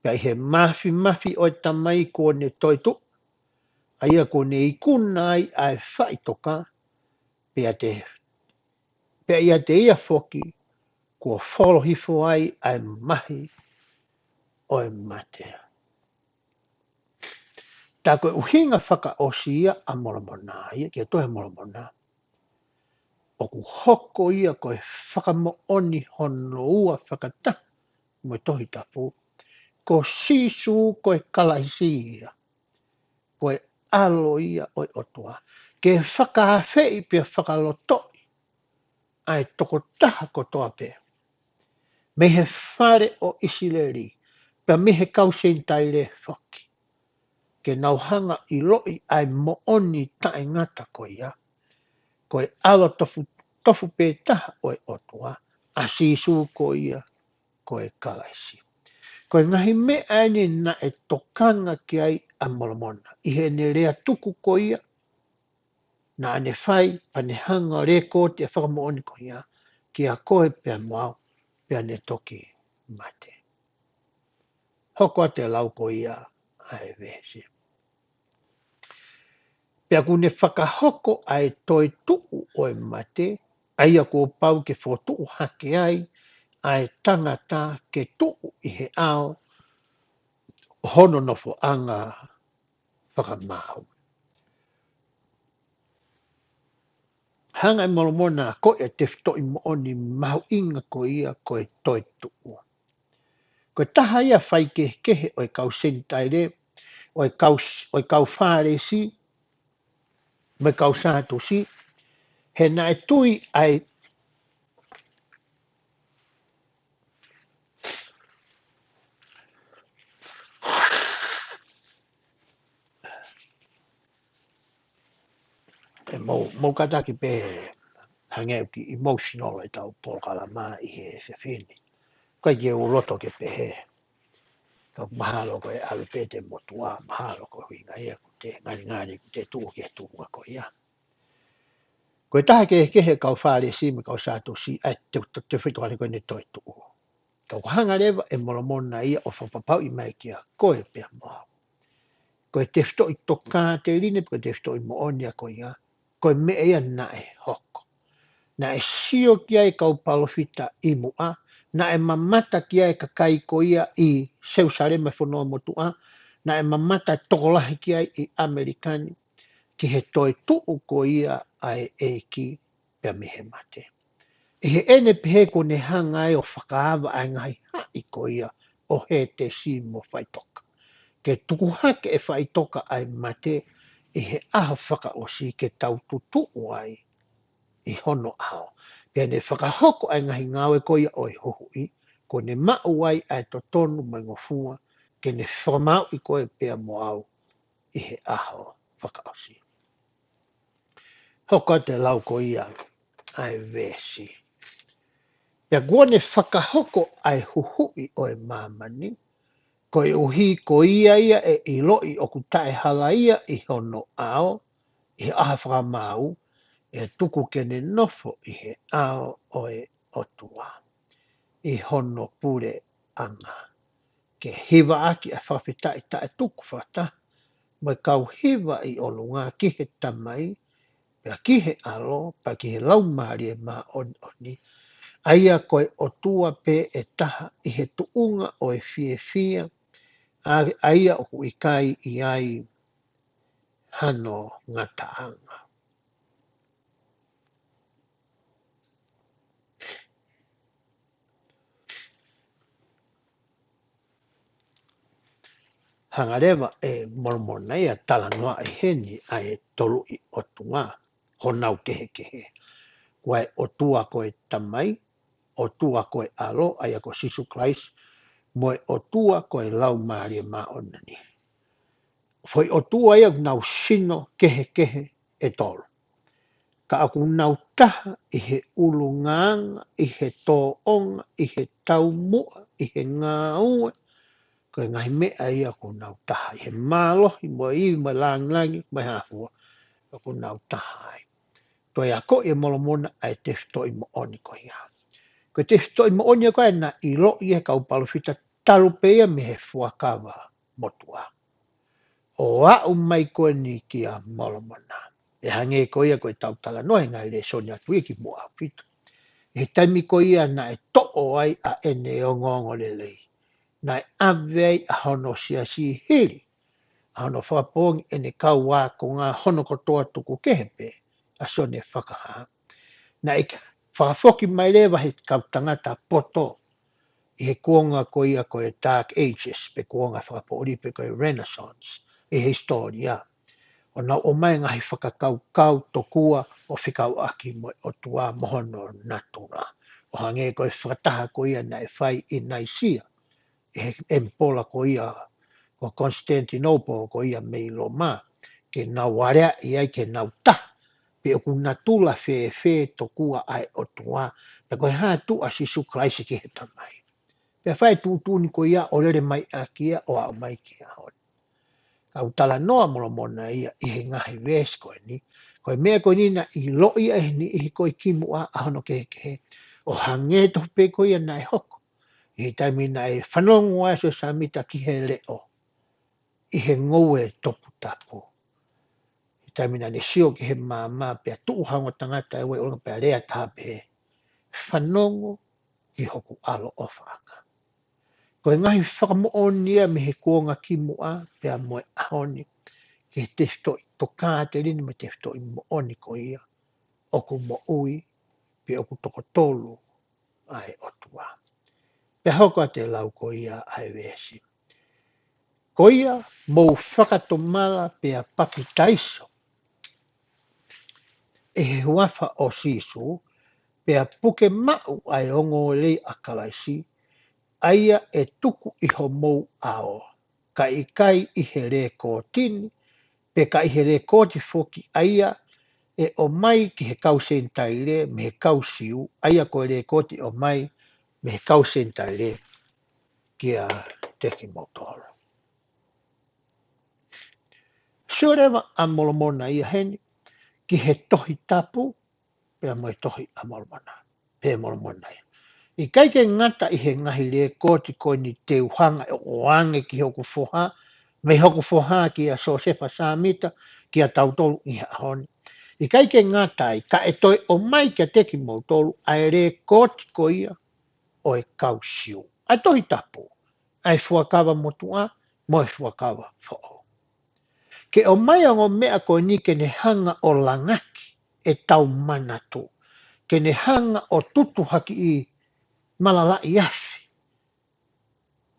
Pea ʻi he māfimafi ʻo e Tamai kuo ne toetuʻu, ʻa ia kuo ne ikuna ai ʻa e faʻitoka, pea te, pea ʻiate ia foki kuo folo hifo ai ʻa e mahi ʻo e mate. Tā ko e ʻuhinga fakaʻosi ia ʻa Molomona, ia ki he tohi ʻa Molomona. ʻOku hoko ia ko e fakamoʻoni hono ua fakataha mo e Tohi Tapu, ko Sīsū ko e Kalaisi ia, ko e ʻAlo ia ʻo e ʻOtua, ke fakaafeʻi pea fakalotoʻi ʻa e tokotaha kotoa pē mei he fale ʻo ʻIsileli, pea mei he kau Senitaile foki, ke nau hanga ʻiloʻi ʻa e moʻoni taʻengata ko ia, ko e ʻAlo tofu, tofu pē taha ʻo e ʻOtua, ʻa Sīsū ko ia ko e Kalaisi. Ko e ngaahi meʻa eni naʻe tokanga ki ai ʻa Molomona ʻi heʻene lea tuku ko ia naʻa ne fai, pea ne hanga ʻo lēkooti e fakamoʻoni ko ia kia koe pea mo au, pea ne toki mate. Hoko atu e lau ko ia ʻa e veesi. Pea kuo ne fakahoko ʻa e toetuʻu ʻo e mate, ʻa ia kuo pau ke fokotuʻu hake ai ʻa e tangata ke tuʻu ʻi he ʻao ʻo hono nofoʻanga fakamaau. Hanga ʻe Molomona ʻo akoʻi ʻa e tefitoʻi moʻoni mahuʻinga ko ia ko e toetuʻu. Ko e taha ia e faikehekehe ʻo e kau Senitaile, ʻo e kau, ʻo e kau Fālesi, mo e kau Sātusi, he naʻe tui ʻa e ʻE mou, mou kātaki pē hangē ʻoku emotional ʻetau polokalama ʻi he efiafi ni. ʻIkai ke u loto ke pehē. Ka mahalo ko e ʻalu pē te motuʻa, mahalo ko e ʻuhinga ia ʻoku te ngalingali ʻoku te tuʻu ki he tuʻunga ko ia. Ko e taha kehekehe e kau Fālesi mo e kau Sātusi, ʻa e te, te, tefitoʻi ko eni toetuʻu. Ka ʻoku hanga leva ʻe Molomona ia ʻo fakapapauʻi mai kia koe pea mo au. Ko e tefitoʻi tokāteline, ko e tefitoʻi moʻoni ia ko ia, ko e meʻa ia naʻe hoko. Naʻe sio ki ai e kau palōfita ʻi muʻa, naʻe mamata ki ai e kakai ko ia ʻi Selusalema, e fonua motuʻa, naʻe mamata e tokolahi ki ai ʻi ʻAmelika ni, ki he toetuʻu ko ia ʻa e ʻEiki pea mei he mate. ʻI heʻene pehē kuo ne hanga ai ʻo fakaava ʻa e ngaahi haʻi ko ia ʻo Hētesi mo Faitoka. Ke tuku hake ʻe Faitoka ʻa e mate ʻi he ʻaho fakaʻosi ke tau tutuʻu ai ʻi hono ʻao. Pea ne fakahoko ʻa e ngaahi ngāue ko ia ʻo e huhuʻi, kuo ne maʻu ai ʻa e totonu mo e ngofua, ke ne fakamāuʻi koe pea mo au ʻi he ʻaho fakaʻosi. Hoko atu e lau ko ia ʻa e veesi. Pea kuo ne fakahoko ʻa e huhuʻi ʻo e māmani, koeʻuhi ko ia ia ʻe ʻiloʻi ʻoku taʻehalaia ʻi hono ʻao, ʻi he ʻaho fakamāu, ʻe tuku ke ne nofo ʻi he ʻao ʻo e ʻOtua, ʻi hono puleʻanga. Ke hivaʻaki ʻa e fakafetaʻi taʻetuku fakataha mo e kau hiva ʻi ʻolunga ki he Tamai, pea ki he ʻAlo, pea ki he Laumālie Māʻoniʻoni, ʻa ia ko e ʻOtua pē ʻe taha ʻi he tuʻunga ʻo e fiefia, ʻa, ʻa ia ʻoku ʻikai ʻi ai hano ngataʻanga. Hanga leva ʻe Molomona ia ʻo talanoaʻi heni ʻa e Toluʻi ʻOtua, honau kehekehe. Ko e ʻOtua ko e Tamai, ʻOtua ko e ʻAlo, ʻa ia ko Sīsū Kalaisi, mo e ʻOtua ko e Laumālie Māʻoniʻoni. Foʻi ʻOtua ia ʻoku nau sino kehekehe ʻe tolu. Ka ʻoku nau taha ʻi he ʻulungaanga, ʻi he tōʻonga, ʻi he taumuʻa, ʻi he ngāue. Ko e ngaahi meʻa ia ʻoku nau taha, ʻi he mālohi, mo e ivi, mo e langilangi, mo e hā fua. ʻOku nau taha ai. Toe akoʻi ʻe Molomona ʻa e tefitoʻi moʻoni ko ia. Ko e tefitoʻi moʻoni ia ko ia naʻe ʻiloʻi ʻe he kau palōfita talu pē ia mei he fuakava motuʻa. ʻO aʻu mai ko eni kia Molomona. ʻE hangē ko ia ko e tau talanoa ʻi he ngaahi lēsoni atu ia kimuʻa ʻaupito. ʻI he taimi ko ia naʻe toʻo ai ʻa ʻene ongoongolelei. Naʻe ʻave ai ʻa hono siasi hili ʻa hono fakapoongi ʻene kau ākonga hono kotoa tuku kehe pē ʻa Sione Fakahā. Naʻe fakafoki mai leva he kau tangata poto ʻi he kuonga ko ia ko e Dark Ages, pe kuonga fakapoʻuli pe ko e Renaissance, ʻi he hisitōlia. ʻO nau ʻomai ngaahi fakakaukau tokua ʻo fekauʻaki mo e ʻOtua mo hono natula. ʻO hangē ko e fakataha ko ia naʻe fai ʻi Naisia, ʻe he ʻemipola ko ia ko Constantinople ko ia mei Loma, ke nau aleaʻi ai ke nau taha, pe ʻoku natula fēfē tokua ʻa e ʻOtua, pe ko e hā tuʻu ʻa Sīsū Kalaisi ki he Tamai. Pea fai tuʻutuʻuni ko ia ʻo lele mai ʻaki ia ʻo aʻu mai ki he ʻaho ni. Ka ʻoku talanoa Molomona ia ʻi he ngaahi veesi ko eni, ko e meʻa ko eni naʻe ʻiloʻi ia ʻe he niʻihi ko ē kimuʻa ʻa hono kehekehe, ʻo hangē tofu pē ko ia naʻe hoko ʻi he taimi naʻe fanongo ai ʻa Siosefa Sāmita ki he leʻo ʻi he ngoue toputapu. ʻI he taimi naʻa ne sio ki he maama pea tuʻu ha ongo tangata ʻi he uaiʻolunga pea lea taha pē, fanongo ki hoku ʻaloʻofa ʻakau. Ko e ngaahi fakamoʻoni ia mei he kuonga kimuʻa pea mo e ʻaho ni, ki he tefitoʻi tokāteline mo e tefitoʻi moʻoni ko ia ʻoku moʻui pe ʻoku tokotolu ʻa e ʻOtua. Pea hoko atu e lau ko ia ʻa e veesi. Ko ia mou fakatomala pea papitaiso ʻi he huafa ʻo Sīsū, pea puke maʻu ʻa e ongoongolelei ʻa Kalaisi, ʻa ia ʻe tuku ʻi homou ʻao, ka ʻikai ʻi he lekooti ni, pe ka ʻi he lekooti foki ʻa ia ʻe ʻomai ki he kau Senitaile mei he kau Siu, ʻa ia ko e lekooti ʻomai mei he kau Senitaile kiate kimoutolu. Sio leva ʻa Molomona ia heni ki he Tohi Tapu, pea mo e Tohi ʻa Molomona. Pea Molomona ia. ʻIkai ke ngata ʻi he ngaahi lekooti ko eni te u hanga ʻo ʻoange ki hoku foha, mei hoku foha kia Siosefa Sāmita, kia tautolu ʻi he ʻaho ni. ʻIkai ke ngata ai, ka ʻe toe ʻomai kiate kimoutolu ʻa e lekooti ko ia ʻo e kau Siu. ʻA e Tohi Tapu, ʻa e Fuakava Motuʻa, mo e Fuakava Foʻou. Ke ʻomai ʻa e ongo meʻa ko eni ke ne hanga ʻo langaki ʻetau manatu. Ke ne hanga ʻo tutu ha kiʻi malalaʻi afi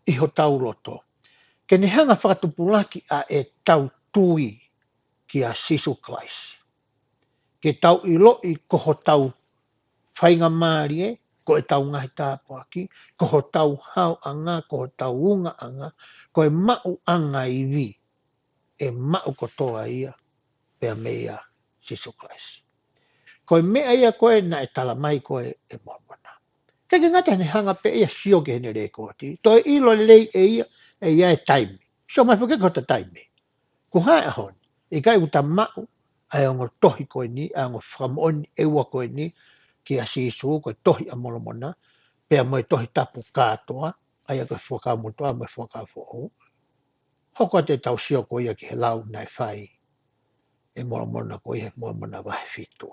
ʻi hotau loto. Ke ne hanga fakatupulaki ʻa ʻetau tui kia Sīsū Kalaisi. Ke tau ʻiloʻi ko hotau faingamālie, ko ʻetau ngaahi tāpuaki, ko hotau haoʻanga, ko hotau ungaʻanga, ko e maʻuʻanga ivi, ʻe maʻu kotoa ia, pea meia Sīsū Kalaisi. Ko e meʻa ia ko ē naʻe tala mai ko ē ʻe Molomona. Ke ke ngata heʻene hanga pē ia sio ki heʻene lēkooti, toe ʻilo lelei ʻe ia, ʻe ia e taimi. Sio mai foki ki hota taimi. Ko hai ʻaho ni, ʻikai ʻoku ta maʻu, ʻa e ongo tohi ko eni, ʻa e ongo fakamoʻoni ʻe ua ko eni, kia Sīsū ko e Tohi ʻa Molomona, pea mo e Tohi Tapu kātoa, ʻa ia ko e Fuakava Motuʻa mo e Fuakava Foʻou. Hoko atu ʻetau sio ko ia ki he lau naʻe fai ʻe Molomona ko ia he Molomona vahe fitu.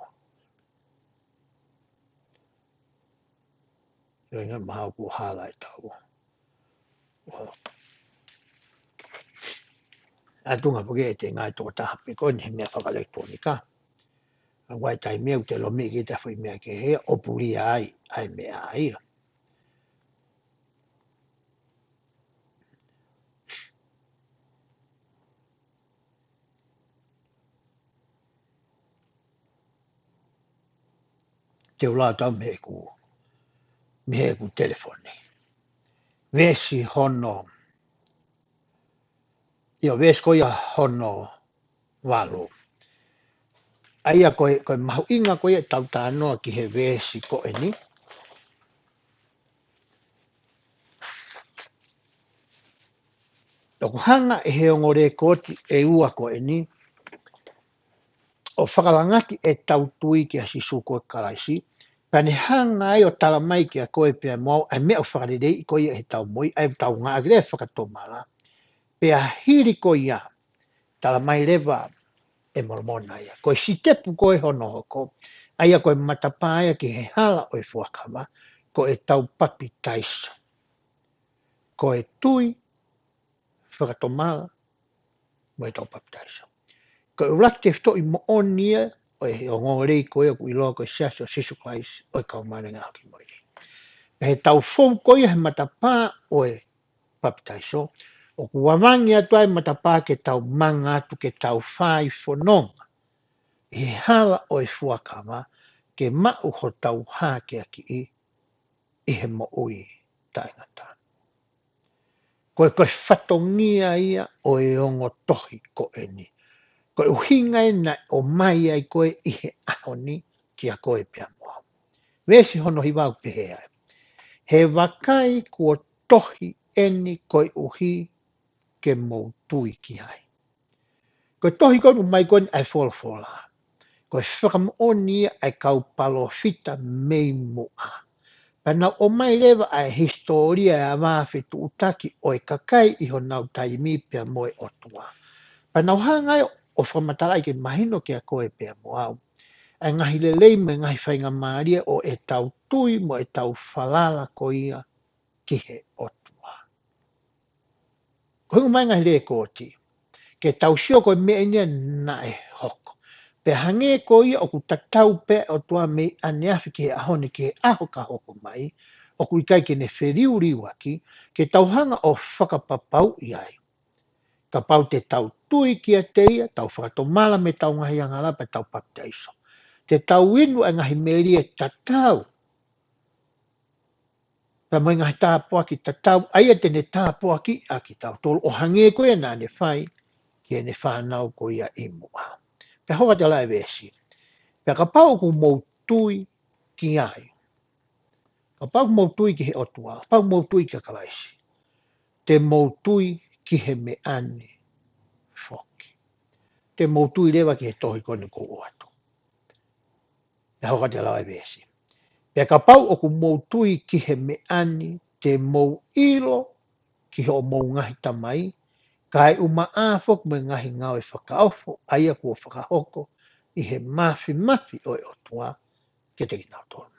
Sio ʻi he mahau kuo hala ʻetau. ʻA e tuʻunga foki ʻe te ngai tō taha pē ko eni he meʻa fakalekitōnika. ʻA ʻoku ʻi ai e taimi ʻoku te lomiʻi ki he tafoʻi meʻa kehe ʻo pulia ai, ʻa e meʻa ia. Te u lau atu mei heʻeku, mei heʻeku telefoni. Veesi hono, ʻio veesi ko ia hono valu. ʻA ia ko e, ko e mahuʻinga ko ia ʻetau talanoa ki he veesi ko eni. ʻOku hanga ʻe he ongo lēkooti ʻe ua ko eni, ʻo fakalangaki ʻetau tui kia Sīsū ko e Kalaisi, pea ne hanga ai ʻo tala mai kia koe pea mo au, ʻa e meʻa ʻoku fakaleleiʻi ko ia ʻetau moʻui, ʻa ia ʻoku tau ngāueʻaki leva e fakatomala. Pea hili ko ia, tala mai leva ʻe Molomona ia. Ko e sitepu ko ē hono hoko, ʻa ia ko e matapā ia ki he hala ʻo e fuakava, ko ʻetau papitaiso. Ko e tui, fakatomala, mo ʻetau papitaiso. Ko e ʻuluaki tefitoʻi moʻoni ia ʻo e ongoongolelei ko ia ʻoku ʻiloa ko e Siasi ʻo Sīsū Kalaisi ʻo e Kau Māʻoniʻoni ʻi he Ngaahi ʻAho Kimui Ni. Pea he tau fou ko ia he matapā ʻo e papitaiso, ʻoku vavangi atu ai e matapā ke tau manga atu ke tau fai fononga ʻi he hala ʻo e fuakava ke maʻu hotau hākeakiʻi ʻi he moʻui taʻengata. Ko e, ko e fatongia ia ʻo e ongo tohi ko eni. Ko e ʻuhinga ē naʻe ʻomai ai ko ē ʻi he ʻaho ni kia koe pea mo au. Veesi hono hiva ʻoku pehē ai. He vakai kuo tohi eni koeʻuhi ke mou tui ki ai. Ko e tohi ko eni ʻoku ʻomai ko eni ʻa e folofola. Ko e fakamoʻoni ia ʻa e kau palōfita mei muʻa. Pea nau ʻomai leva ʻa e hisitōlia ʻa e vā fetuʻutaki ʻo e kakai ʻi honau taimi pea mo e ʻOtua. Pea nau hanga ai ʻo fakamatalaʻi ke mahino kia koe pea mo au. ʻA e ngaahi lelei mo e ngaahi faingamālie ʻo ʻetau tui mo ʻetau falala ko ia ki he ʻOtua. Ko e ʻomai ngaahi lēkooti. Ke tau sio ko e meʻa eni ia naʻe hoko. Pea hangē ko ia ʻoku tatau pē ʻOtua mei ʻaneafi ki he ʻaho ni ki he ʻaho ka hoko mai. ʻOku ʻikai ke ne feliuliuaki, ke tau hanga ʻo fakapapauʻi ai. Kapau te tau tui kiate ia, tau fakatomala mei heʻetau ngaahi angahala pea tau papitaiso. Te tau inu ʻa e ngaahi melie tatau. Pea mo e ngaahi tāpuaki tatau, ʻa ia te ne tāpuakiʻi kitautolu ʻo hangē ko ia naʻa ne fai, ki heʻene fānau ko ia ʻi muʻa. Pea hoko atu ʻa e veesi. Pea kapau ʻoku mou tui ki ai. Kapau ʻoku mou tui ki he ʻOtua, kapau ʻoku mou tui kia Kalaisi. Te mou tui ki he meʻa ni foki. Te mou tui leva ki he tohi ko eni ʻoku ou ʻoatu. Pea hoko atu ʻa e veesi. Pea kapau ʻoku mou tui ki he meʻa ni te mou ʻilo ki hoʻomou ngaahi tamai, kae ʻumaʻā foki mo e ngaahi ngāue fakaofo, ʻa ia kuo fakahoko ʻi he māfimafi ʻo e ʻOtua kiate kinautolu.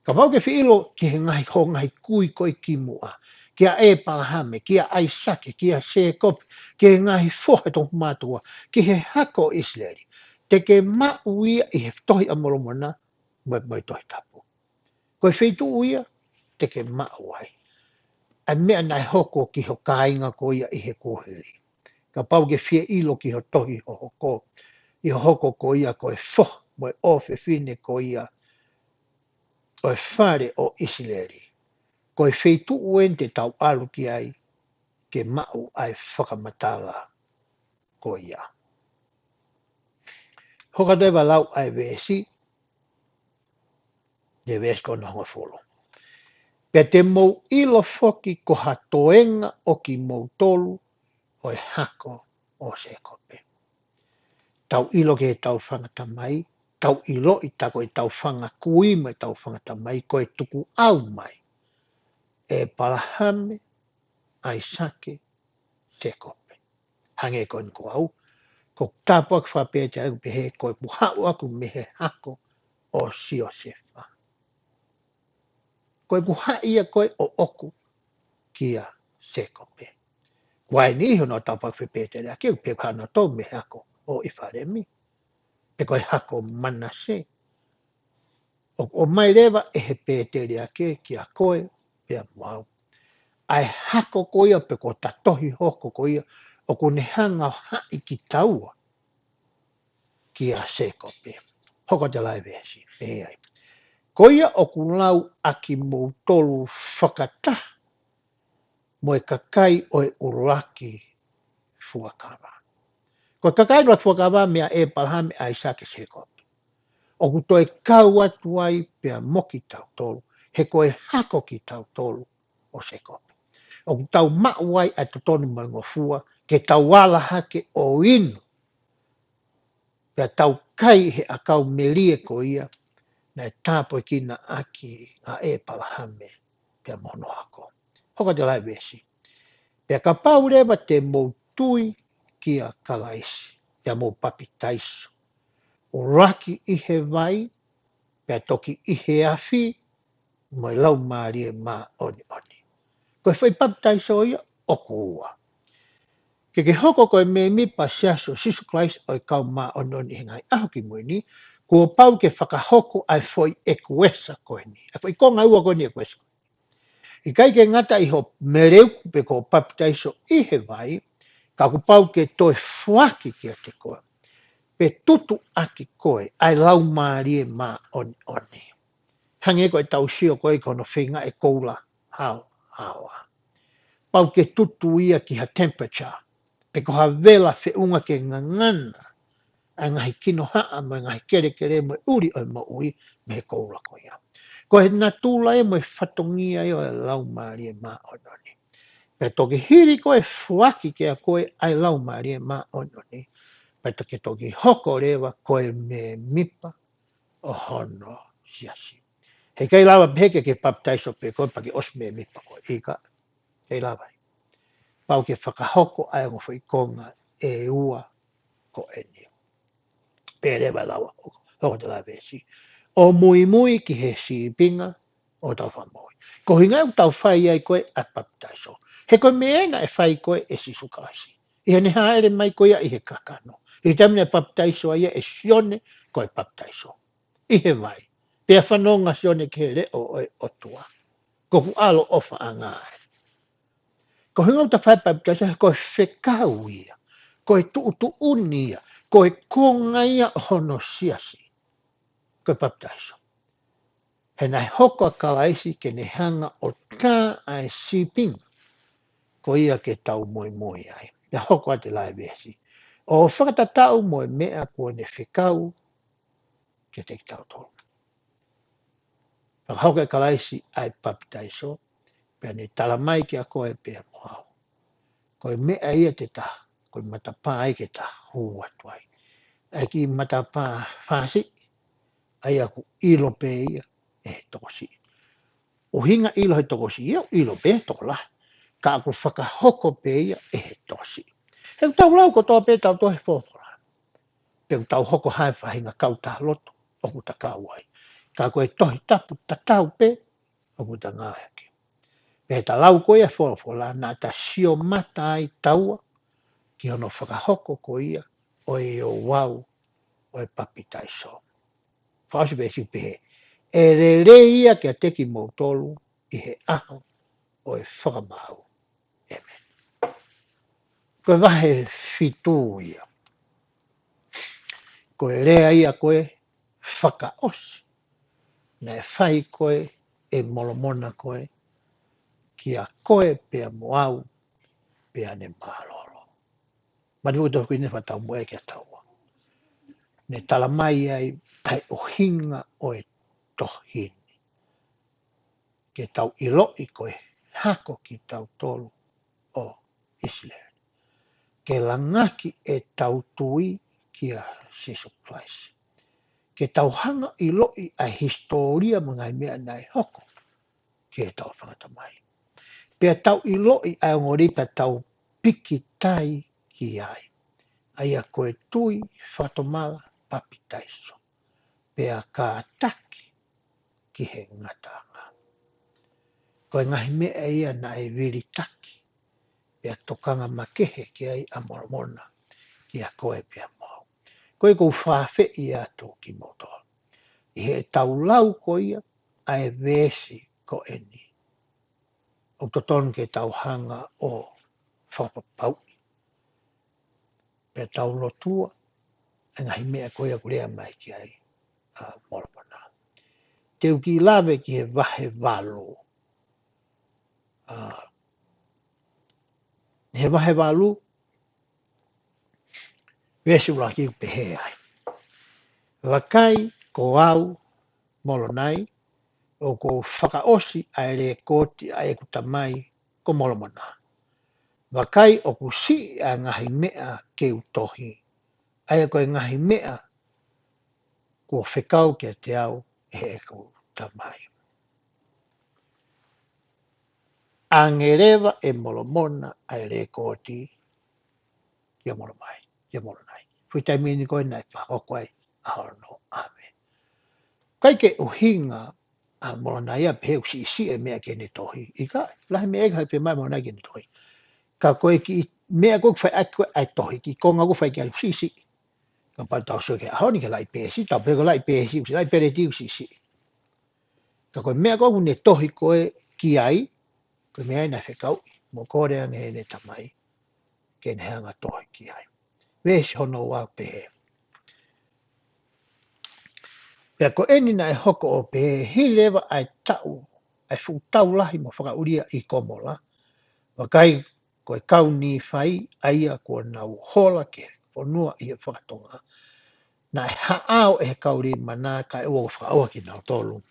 Kapau ke fie ʻilo ki he ngaahi ho ngaahi kui ko ē ki muʻa, kia ʻĒpalahame, kia ʻAisake, kia Sēkope, ki he ngaahi foha ʻo e toʻu mātuʻa, ki he hako ʻo ʻIsileli. Te ke maʻu ia ʻi he tohi ʻa Molomona, mo, mo e Tohi Tapu. Ko e feituʻu ia, te ke maʻu ai ʻa e meʻa naʻe hoko ki ho kāinga ko ia ʻi he kuohili. Kapau ke fie ʻilo ki ho tohi hohoko, ʻi hohoko ko ia ko e foha, mo e ʻofefine ko ia, ʻo e fale ʻo ʻIsileli. Ko e feituʻu eni te tau ʻalu ki ai, ke maʻu ʻa e fakamatala ko ia. Hoko atu ʻa e lau ʻa e veesi, ʻa e veesi ko hono hongofulu. Pea te mou ʻilo foki ko ha toenga ʻo kimoutolu ʻo e hako ʻo Sēkope. Tau ʻilo ki heʻetau fanga tamai, tau ʻiloʻi tā ko ʻetau fanga kui mo ʻetau fanga tamai, ko e tukuʻau mai ʻe ʻĒpalahame, ʻAisake, Sēkope. Hangē ko eni ko au, ko e tāpuaki fakapēteliake pehē ko ʻeku haʻu ʻaʻaku mei he hako ʻo Siosefa. Ko ʻeku haʻi ia ko ē ʻoʻoku kia Sēkope. Ko eni hono tāpuaki fakapēteliake, pe ko hano tō mei he hako ʻo ʻIfalemi, pe ko e hako ʻo Manase. ʻOku ʻomai leva ʻe he pēteliake kia koe pea mo au ʻa e hako ko ia pe ko e tohi hohoko ko ia ʻoku ne hanga ʻo haʻi kitaua kia Sēkope. Hoko atu ʻa e veesi, ʻe ai. Ko ia ʻoku lau ʻa kimoutolu fakataha mo e kakai ʻo e ʻuluaki fuakava. Ko e kakai ʻuluaki fuakava meia ʻĒpalahame, ʻAisake, Sēkope. ʻOku toe kau atu ai pea mo kitautolu, he ko e hako kitautolu ʻo Sēkope. ʻOku tau maʻu ai ʻa e totonu mo e ngofua, ke tau ala hake ʻo inu. Pea tau kai he ʻakau melie ko ia, naʻe tāpuekina ʻaki ʻa ʻĒpalahame pea mo hono hako. Hoko atu ʻa e veesi. Pea kapau leva te mou tui kia Kalaisi, pea mou papitaiso. ʻUluaki ʻi he vai, pea toki ʻi he afi, mo e Laumālie Māʻoniʻoni. Ko e foʻi papitaiso ia ʻoku ua. Ke ke hoko ko e mēmipa Siasi ʻo Sīsū Kalaisi ʻo e Kau Māʻoniʻoni ʻi he Ngaahi ʻAho Kimui Ni, kuo pau ke fakahoko ʻa e foʻi ʻekuesa ko eni. ʻA e foʻi konga ua ko eni ʻekuesa. ʻIkai ke ngata ʻi hoʻo meleuku pe ko hoʻo papitaiso ʻi he vai, ka kuo pau ke toe foaki kiate koe, pe tutu ʻaki koe ʻa e Laumālie Māʻoniʻoni. Hangē ko ʻetau sio ko ē ki hono feinga ʻe koula haohaoa. Pau ke tutu ia ki ha temperature, pe ko ha vela feʻunga ke ngangana ʻa e ngaahi kinohaʻa mo e ngaahi kelekele mo e ʻuli ʻo e moʻui mei he koula ko ia. Ko e natula ia mo e fatongia ia ʻo e Laumālie Māʻoniʻoni. Pea toki hili ko e foaki kiate koe ʻa e Laumālie Māʻoniʻoni, pea toki toki hoko leva ko e mēmipa ʻo hono siasi. Heʻikai lava pehē ke ke papitaiso pē koe pea ke ʻosi mēmipa koe, ʻikai. ʻIkai lava. Pau ke fakahoko ʻa e ongo foʻi konga ʻe ua ko eni. Pea leva lau ʻa e hoko atu ʻa e veesi. ʻO muimui ki he sīpinga ʻo hotau Fakamoʻui. Ko e ʻuhinga ʻoku tau fai ai ko ē ʻa e papitaiso. He ko e meʻa ena ʻe fai ko ē ʻe Sīsū Kalaisi ʻi heʻene hāʻele mai ko ia ʻi he kakano. ʻI he taimi naʻe papitaiso ai ʻe Sione ko e papitaiso ʻi he vai. Pea fanongo ʻa Sione ki he leʻo ʻo e ʻOtua. Ko hoku ʻAlo ʻofaʻanga ē. Ko e ʻuhinga ʻoku tau fai ai ʻa e papitaiso, he ko e fekau ia, ko e tuʻutuʻuni ia, ko e konga ia ʻo hono siasi. Ko e papitaiso. He naʻe hoko ʻa Kalaisi ke ne hanga ʻo tā ʻa e sīpinga ko ia ke tau muimui ai. Pea hoko atu ʻa e veesi. ʻO fakatatau mo e meʻa kuo ne fekau kiate kitautolu. Fakahoko ʻe Kalaisi ʻa e papitaiso, pea ne tala mai kiate koe pea mo au. Ko e meʻa ia te ta, ko e matapā ia ke ta hū atu ai. ʻA e kiʻi matapā fāsiʻi, ʻa ia ʻoku ʻilo pē ia ʻe he tokosiʻi. ʻUhinga ʻilo he tokosiʻi, ia ʻoku ʻilo pē ʻe he tokolahi. Ka ʻoku fakahoko pē ia ʻe he tokosiʻi. He ʻoku tau lau kotoa pē ʻe tautolu he folofola. Pe ʻoku tau hoko ha faʻahinga kautaha lotu ʻoku ta kau ai. Ka ko e Tohi Tapu tatau pē ʻoku ta ngāueʻaki. Pea ʻi he lau ko ia ʻa e folofola naʻa ta sio mata ai taua ki hono fakahoko ko ia ʻo e ouau ʻo e papitaiso. Fakaʻosi veesi ʻoku pehē, ʻe lelei ia kiate kimoutolu ʻi he ʻaho ʻo e fakamaau. ʻĒmeni. Ko e vahe fitu ia. Ko e lea ia ko e fakaʻosi naʻe fai ko ē ʻe Molomona ko ē kia koe pea mo au pea ne mālōlō. Mani vuku tofu ine fakataumuʻa ki a taua. Ne tala mai ai ʻa e ʻuhinga ʻo e tohi ni. Ke tau ʻiloʻi ko e hako kitautolu ʻo ʻIsileli. Ke langaki ʻetau tui kia Sīsū Kalaisi. Ke tau hanga ʻiloʻi ʻa e hisitōlia mo e ngaahi meʻa naʻe hoko ki heʻetau fanga tamai. Pea tau ʻiloʻi ʻa e ongo lea pea tau pikitai ki ai. ʻA ia ko e tui fakatomala papitaiso. Pea kātaki ki he ngataʻanga. Ko e ngaahi meʻa ia naʻe vilitaki. Pea tokanga makehe ki ai ʻa Molomona kia koe pea mo au. Ko e ʻoku ou fakaafeʻi atu kimoutolu. ʻI heʻetau lau ko ia ʻa e veesi ko eni. ʻOku totonu ke tau hanga ʻo fakapapauʻi. Pea tau lotua, ʻa e ngaahi meʻa ko ia ʻoku lea mai ki ai ʻa Molomona. Te u kiʻi lave ki he vahe valu. ʻA, he vahe valu, veesi ʻuluaki ʻoku pehē ai. Vakai ko au Molonai, ʻoku ou fakaʻosi ʻa e lekooti ʻa ʻeku tamai ko Molomona. Vakai ʻoku siʻi ʻa e ngaahi meʻa ke u tohi, ʻa ia ko e ngaahi meʻa kuo fekau kiate au ʻe heʻeku tamai. ʻAnge leva ʻe Molomona ʻa e lekooti kia Molomai, kia Molonai. Foʻi taimi eni ko ē naʻe fakahoko ai ʻa hono ʻave. ʻIkai ke ʻuhinga ʻa Molonai ia pehē ʻoku siʻisiʻi e meʻa ke ne tohi. ʻIkai, lahi meʻa ʻe ʻikai pē mai Molonai ke ne tohi. Ka ko e kiʻi meʻa ko ē ʻoku fai ʻaki ko ē ʻa e tohi, kiʻi konga ʻoku fai ki ai ʻoku siʻisiʻi. Kapau te tau sio ki he ʻaho ni ki he laʻi peesi, tau pehē ko e laʻi peesi, ʻoku siʻi, laʻi peleti ʻoku siʻisiʻi. Ka ko e meʻa ko ē ʻoku ne tohi ko ē ki ai, ko e meʻa ia naʻe fekauʻi, mo kole ange heʻene tamai ke ne hanga ʻo tohi ki ai. Veesi hono ua ʻoku pehē. Pea ko eni naʻe hoko ʻo pehē, hili leva ʻa e taʻu, ʻa e fuʻu tau lahi mo fakaʻulia ʻi Komola, vakai ko e kau Nīfai ʻa ia kuo nau hola ki he fonua ʻi he fakatonga, naʻe haʻao ʻe he kau Leimana kae ʻoua kuo fakaʻauha kinautolu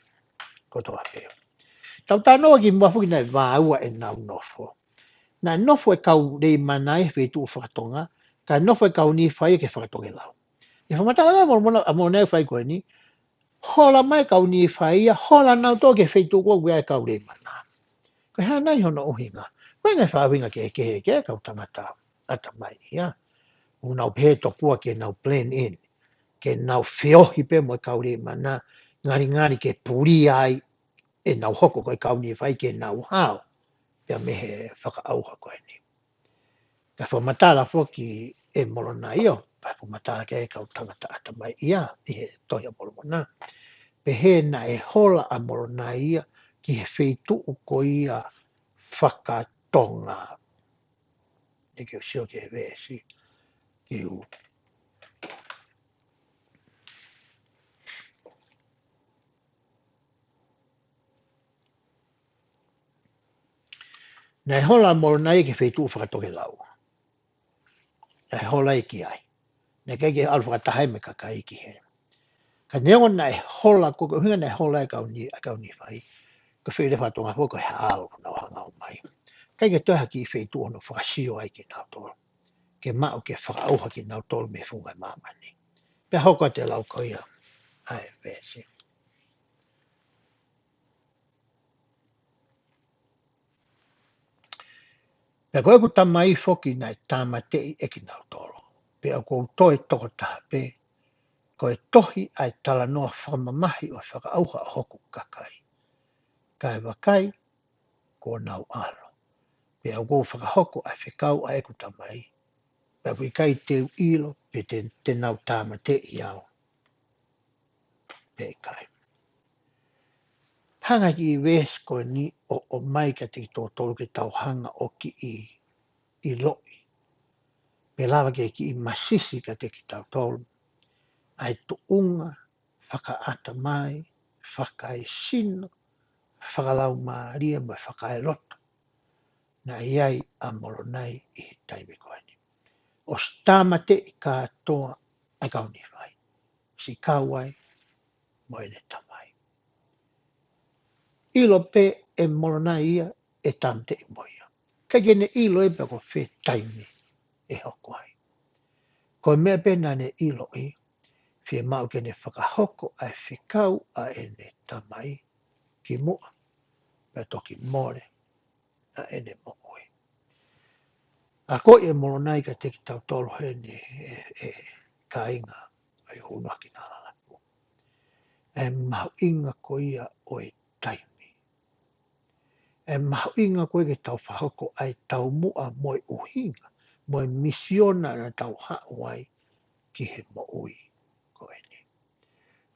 kotoa pē. Tau talanoa ki muʻa foki naʻe vāua ʻenau nofo. Naʻe nofo e kau Leimana ʻi he feituʻu fakatonga, kae nofo e kau Nīfai ki he fakatokelau. ʻI he fakamatala mai Molomona, ʻa Molonai ʻoku fai ko eni, hola mai e kau Nīfai ia, hola nautolu ki he feituʻu ko ē ʻoku ʻi ai e kau Leimana. Ko e hā nai hono ʻuhinga? Ko e ngaahi fakaʻuhinga kehekehe ki he kau tangata ʻatamai ia. ʻOku nau pehē tokua ke nau blend in, ke nau feohi pē mo e kau Leimana, ngalingali ke pulia ai ʻenau hoko ko e kau Nīfai ke nau hao pea mei he fakaʻauha ko eni. Kae fakamatala foki ʻe Molonai ʻo, kae fakamatala ki he kau tangata ʻatamai ia ʻi he tohi ʻa Molomona. Pehē naʻe hola ʻa Molonai ia ki he feituʻu ko ia fakatonga. Te ke u sio ki he veesi. Ke u Naʻe hola ʻa Molonai ki he feituʻu fakatokelau. Naʻe hola ia ki ai. Naʻe ʻikai ke ʻalu fakataha ia mo e kakai ki hē. Ka neongo naʻe hola, ko e ʻuhinga naʻe hola e kau Nī-, ʻa e kau Nīfai. Ko e feituʻu fakatonga foki ko e haʻao ʻoku nau hanga ʻo ʻomai. ʻIkai ke toe ha kiʻi feituʻu hono fakasio ai kinautolu. Ke maʻu ke fakaʻauha kinautolu mei he funga ʻo e māmani. Pea hoko atu e lau ko ia ʻa e veesi. Pea ko ʻeku tamai foki naʻe tāmateʻi ʻe kinautolu. Pea ʻoku ou toe tokotaha pē, ko e tohi ʻa e talanoa fakamamahi ʻo e fakaʻauha ʻo hoku kakai. Kae vakai, kuo nau ʻalu. Pea ʻoku ou fakahoko ʻa e fekau ʻa ʻeku tamai. Pea ʻoku ʻikai te u ʻilo, pe te, te nau tāmateʻi au. pe ʻikai. Hanga ki he veesi ko eni ʻo ʻomai kiate kitautolu ke tau hanga ʻo kiʻi ʻiloʻi. Pe lava ke kiʻi masisi kiate kitautolu ʻa e tuʻunga fakaʻatamai, fakaesino, fakalaumālie mo e fakaeloto naʻe ʻi ai ʻa Molonai ʻi he taimi ko eni. ʻOsi tāmateʻi kātoa ʻa e kau Nīfai. Siʻi kau ai mo ʻene tamai. ʻIlo pē ʻe Molonai ia ʻe tāmateʻi mo ia. ʻIkai ke ne ʻilo ʻe ia pe ko fē taimi ʻe hoko ai. Ko e meʻa pē naʻa ne ʻiloʻi, fiemaʻu ke ne fakahoko ʻa e fekau ʻa ʻene tamai kimuʻa, pea toki mole ʻa ʻene moʻui. ʻA ko e ʻe Molonai kiate kitautolu heni ʻe, ʻe kāinga ʻa e ʻUluaki Nālalapu. ʻA e mahuʻinga ko ia ʻo e taimi. ʻA e mahuʻinga ko ia ke tau fakahoko ʻa e taumuʻa mo e ʻuhinga, mo e misiona naʻa tau haʻu ai ki he moʻui ko eni.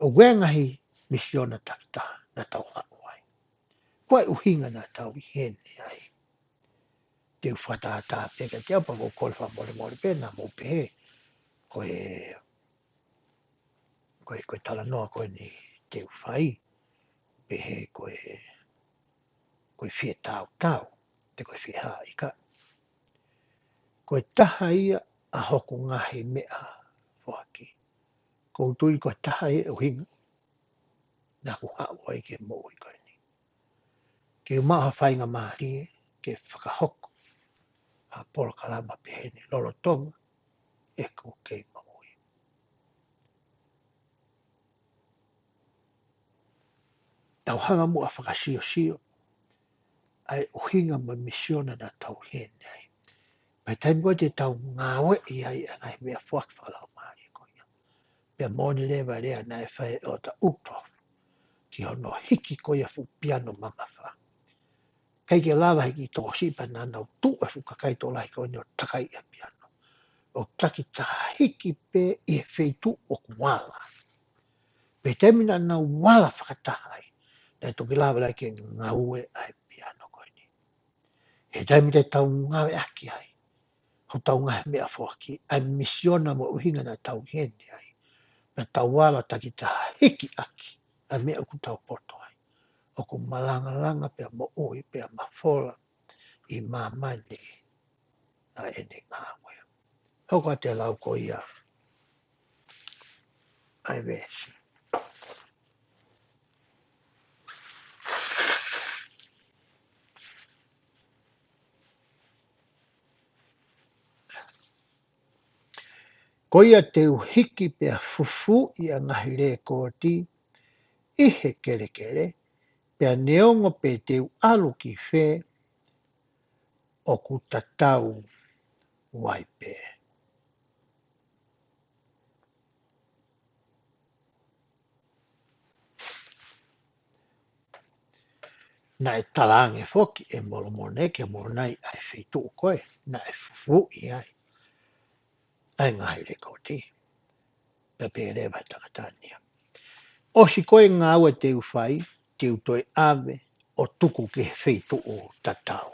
ʻOku ʻi ai e ngaahi misiona takitaha naʻa tau haʻu ai. Ko e ʻuhinga naʻa tau ʻi heni ai. Te u fakatātā pē kiate au pea ko e kole fakamolemole pē naʻa mou pehē. Ko e, ko e, ko e talanoa ko eni te u fai. Pehē ko e, ko e fie tautau, pe ko e fie hā ika. Ko e taha ia ʻa hoku ngaahi meʻa foaki. Ko u tui ko e taha ia ʻuhinga naʻa ku haʻu ai ki he moʻui ko eni. Ke u maʻu ha faingamālie ke fakahoko ha polokalama peheni lolotonga ʻeku kei moʻui. Tau hanga muʻa fakasiosio ʻa e ʻuhinga mo e misiona naʻa tau ʻi heni ai. Pea taimi ko ē te tau ngāueʻi ai ʻa e ngaahi meʻa foaki fakalaumālie ko ia. Pea moʻoni leva e lea naʻe fai ʻe ʻEletā Uchtdorf ki hono hiki ko ia fuʻu piano mamafa. ʻIkai ke lava hiki tokosiʻi pea naʻa nau tuʻu e fuʻu kakai tokolahi ko eni ʻo takai e piano. ʻO takitaha hiki pē ʻi he feituʻu ʻoku ala. Pea taimi naʻa nau ala fakataha ai, naʻe toki lava leva ke ngāue ʻa e piano ko eni. He taimi te tau ngāueʻaki ai hotau ngaahi meʻa foaki, ʻa e misiona mo e ʻuhinga naʻa tau ʻi heni ai. Pea tau ala takitaha hiki ʻaki ʻa e meʻa ʻoku tau poto ai. ʻOku malangalanga pea moʻui pea mafola ʻi māmani ʻa ʻene ngāue. Hoko atu e lau ko ia ʻa e veesi. Ko ia te u hiki pea fufūʻi ʻa e ngaahi lekooti ʻi he kelekele, pea neongo pe te u ʻalu ki fē, ʻoku tatau ai pē. Naʻe talaange foki ʻe Molomona ki Molonai ʻa e feituʻu ko ē naʻe fufūʻi ai ʻa e ngaahi lekooti. Pea pehē leva ʻe he tangata ni ia, ʻosi ko ē ngāue te u fai, te u toe ʻave ʻo tuku ki he feituʻu tatau,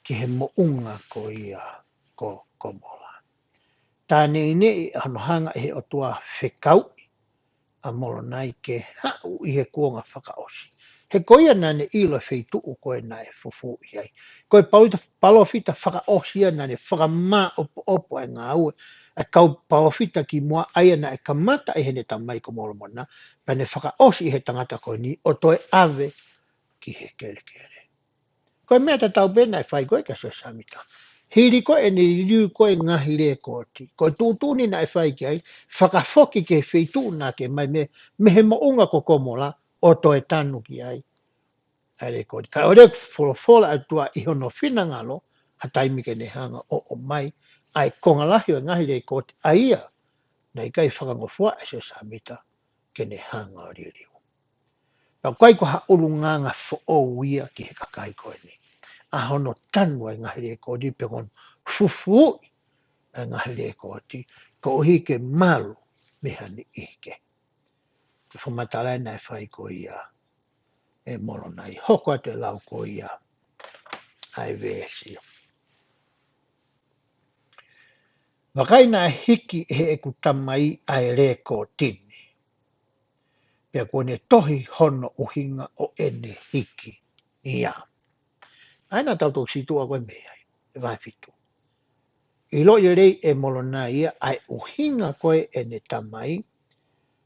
ki he moʻunga ko ia ko Komola. Tā neʻineʻi hono hanga ʻe he ʻOtua fekauʻi ʻa Molonai ke haʻu ʻi he kuonga fakaʻosi. He ko ia naʻa ne ʻilo e feituʻu ko ē naʻe fufūʻi ai. Ko e palōfita, palōfita fakaʻosi ia naʻa ne fakamāʻopoʻopo ʻa e ngāue ʻa e kau palōfita kimuʻa, ʻa ia naʻe kamata ʻi heʻene tamai ko Molomona, pea ne fakaʻosi ʻi he tangata ko eni ʻo toe ʻave ki he kelekele. Ko e meʻa tatau pē naʻe fai ko ē kia Siosefa Sāmita. Hili ko ē ʻene liliu ko ē ngaahi lekooti, ko e tuʻutuʻuni naʻe fai ki ai, fakafoki ki he feituʻu naʻa ke ʻomai mei, mei he moʻunga ko Komola, ʻo toe tanu ki ai ʻa e lekooti. Ka ʻoku folofola ʻa e ʻOtua ʻi hono finangalo, ha taimi ke ne hanga ʻo ʻomai ʻa e konga lahi ʻo e ngaahi lekooti ʻa ia naʻe ʻikai fakangofuaʻi ʻe Siosefa Sāmita ke ne hanga ʻo liliu. Pea ʻoku ʻikai ko ha ʻulungaanga foʻou ia ki he kakai ko eni ʻa hono tanu ʻa e ngaahi lekooti pe ko hono fufūʻi ʻa e ngaahi lekooti, koeʻuhi ke malu mei ha niʻihi kehe. Ko e fakamatala ē naʻe fai ko ia ʻe Molonai. Hoko atu e lau ko ia ʻa e veesi. Vakai naʻe hiki ʻe heʻeku tamai ʻa e lekooti ni. Pea kuo ne tohi hono ʻuhinga ʻo ʻene hiki ia. ʻA ia naʻa tau toki situʻa ko e meʻa ai, ʻi he vahe fitu. ʻIloʻi lelei ʻe Molonai ia ʻa e ʻuhinga ko ē ʻene tamai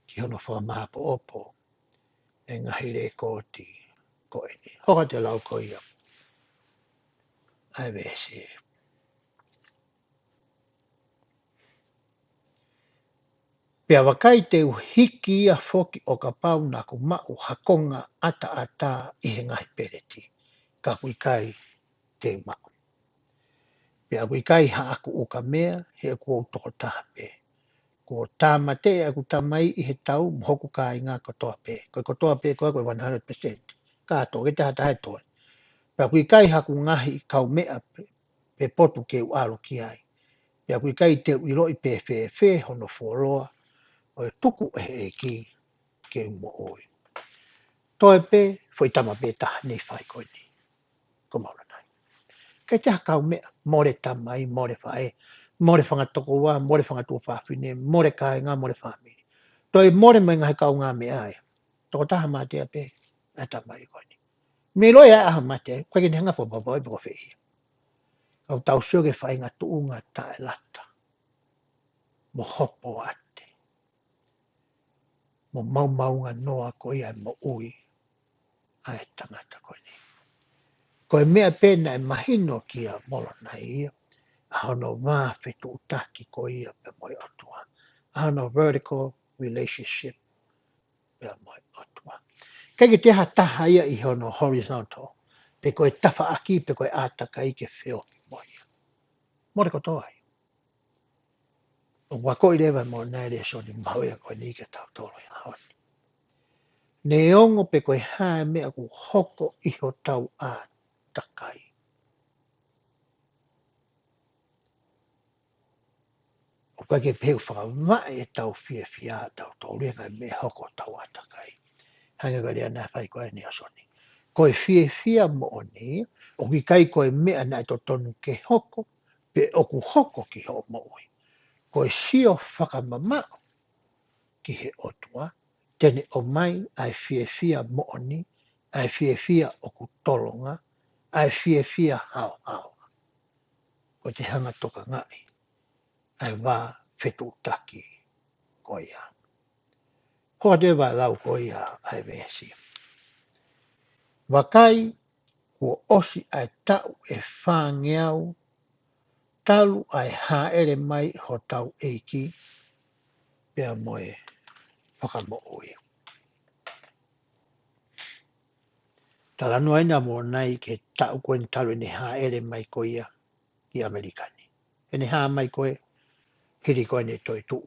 ki hono fakamāʻopoʻopo e ngaahi lekooti ko eni. Hoko atu e lau ko ia ʻa e veesi. Pea vakai te u hiki ia foki ʻo kapau naʻa ku maʻu ha konga ʻataʻatā ʻi he ngaahi peleti, ka ʻoku ʻikai te u maʻu. Pea ʻoku ʻikai haʻaku ukamea, he ʻoku ou tokotaha pē. Kuo tāmateʻi ʻeku tamai ʻi he tau, mo hoku kāinga kotoa pē. Ko e kotoa pē ko ē ko e one hundred percent. Kātoa, ʻikai te ha taha toe. Pea ʻoku ʻikai haku ngaahi kaumeʻa pe, pe potu ke u ʻalu ki ai. Pea ʻoku ʻikai te u ʻiloʻi pe fēfē hono fuoloa, ʻo e tuku ʻe he ʻEiki ke u moʻui. Toe pē, foʻi tama pē taha Nīfai ko eni. Ko Molonai. ʻIkai te ha kaumeʻa, mole tamai, mole faʻē, mole fanga tokoua, mole fanga tuofāfine, mole kāinga, mole fāmili. Toe mole mai ngaahi kaungāmeʻa ia. Tokotaha mate pē ʻa e tamai ko eni. Mei loa ia ʻa e mate, ʻoku ʻikai ke ne hanga fakapapauʻi pe ko fē ia. Ka ʻoku tau sio ki he faʻahinga tuʻunga taʻelata mo hopoate mo maomaonganoa ko ia e moʻui ʻa e tangata ko eni. Ko e meʻa pē naʻe mahino kia Molonai ia, ʻa hono vā fetuʻutaki ko ia pea mo e ʻOtua. ʻA hono vertical relationship pea mo e ʻOtua. ʻIkai ke toe ha taha ia ʻi hono horizontal, pe ko e tafaʻaki, pe ko e ʻātakai ke feohi mo ia. Mole kotoa ia. ʻOku akoʻi leva ʻe Molonai e lēsoni mahuʻinga ko eni kia tautolu he ʻaho ni. Neongo pe ko e hā e meʻa ʻoku hoko ʻi hotau ʻātakai, ʻoku ʻikai ke pehē ʻoku fakavaʻe ʻetau fiefia ʻatautolu ʻi he ngaahi meʻa hoko ʻi hotau ʻātakai. Hangē ko e lea naʻe fai ko ē ʻe Nalesoni. Ko e fiefia moʻoni, ʻoku ʻikai ko e meʻa naʻe totonu ke hoko, pe ʻoku hoko ki hoʻo moʻui. Ko e sio fakamamaʻo ki he ʻOtua, te ne ʻomai ʻa e fiefia moʻoni, ʻa e fiefia ʻoku tolonga, ʻa e fiefia haohaoa. Ko e te hanga tokangaʻi ʻa e vā fetuʻutaki ko ia. Hoko atu e lau ko ia ʻa e veesi. Vakai, kuo ʻosi ʻa e taʻu ʻe fāngeau talu ʻa e hāʻele mai hotau ʻEiki pea mo e Fakamoʻui. Talanoa ʻeni ʻa Molonai ki he taʻu ko eni talu ʻene hāʻele mai ko ia ki ʻAmelika ni. ʻEne hā mai ko ē, hili ko ʻene toetuʻu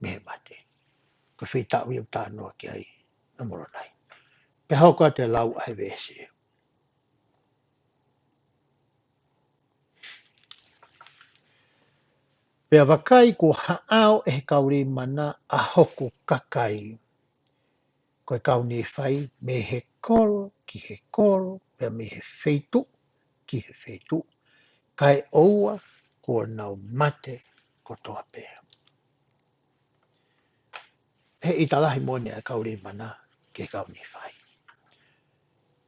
mei he mate. Ko e foʻi taʻu ia ʻoku talanoa ki ai ʻa Molonai. Pea hoko atu e lau ʻa e veesi. Pea vakai, kuo haʻao ʻe he kau Leimana ʻa hoku kakai, ko e kau Nīfai, mei he kolo ki he kolo, pea mei he feituʻu ki he feituʻu, kae ʻoua kuo nau mate kotoa pē. He ʻita lahi moʻoni ʻa e kau Leimana ki he kau Nīfai.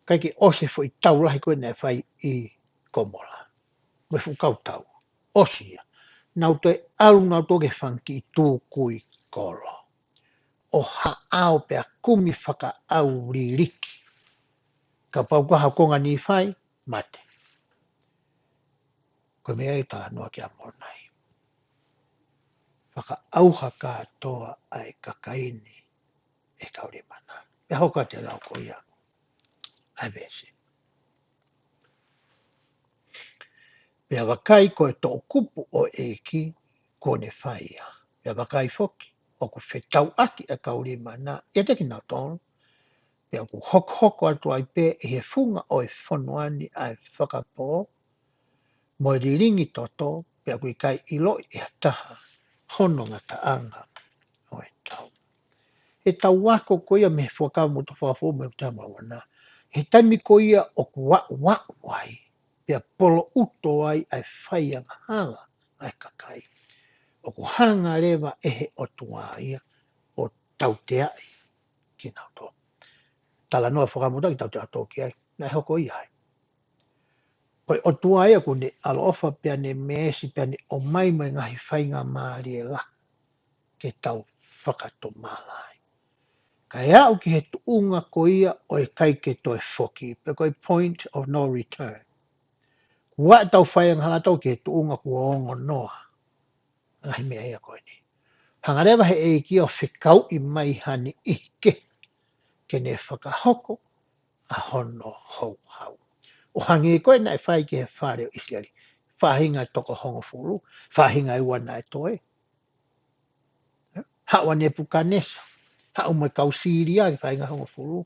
ʻIkai ke ʻosi e foʻi tau lahi ko ē naʻe fai ʻi Komola. Mo e fuʻu kau tau. ʻOsi ia. Nau toe ʻalu, nau toe ki he fanga kiʻi tukui kolo. ʻO haʻao pea kumi fakaʻauliliki. Kapau ko ha konga Nīfai, mate. Ko e meʻa ia ʻoku talanoa ki ai ʻa Molonai. Fakaʻauha kātoa ʻa e kakai ni ʻe he kau Leimana. Pea hoko atu e lau ko ia ʻa e veesi. Pea vakai, ko e toʻukupu ʻo e ʻEiki kuo ne fai ia. Pea vakai foki, ʻoku fetauʻaki ʻa e kau Leimana ʻiate kinautolu, pea ʻoku hokohoko atu ai pē ʻi he funga ʻo e fonua ni ʻa e fakapō mo e lilingi toto, pea ʻoku ʻikai ʻiloʻi ʻe ha taha hono ngataʻanga ʻo e tau. he tau ako ko ia mei he Fuakava Motuʻa Fakafoʻou mo e Fuakava Motuʻa Ua Noa. He taimi ko ia ʻoku aʻuaʻu ai, pea poloʻuto ai ʻa e faiangahala ʻa e kakai. ʻOku hanga leva ʻe he ʻOtua ia ʻo tauteaʻi kinautolu. Talanoa fakamuta ke tau te ato ki ai, naʻe hoko ia ai. Ko e ʻOtua ia ʻoku ne ʻaloʻofa pea ne meesi pea ne ʻomai mo e ngaahi faingamālie lahi ke tau fakatomala ai. Ka e aʻu ki he tuʻunga ko ia ʻo e ʻikai ke toe foki, pe ko e point of no return. Kuo tau faiangahala tau ki he tuʻunga kuo ongo noa. Ngaahi meʻa ia ko eni. Hanga leva he ʻEiki ʻo fekauʻi mai ha niʻihi ke, ke ne fakahoko ʻa hono houhau. ʻO hangē ko e naʻe fai ki he fale ʻo ʻIsileli. Faʻahinga toko hongofulu, faʻahinga ʻe ua naʻe toe. Haʻu ʻa Nepukanesa, haʻu mo e kau Sīlia ki he faʻahinga hongofulu,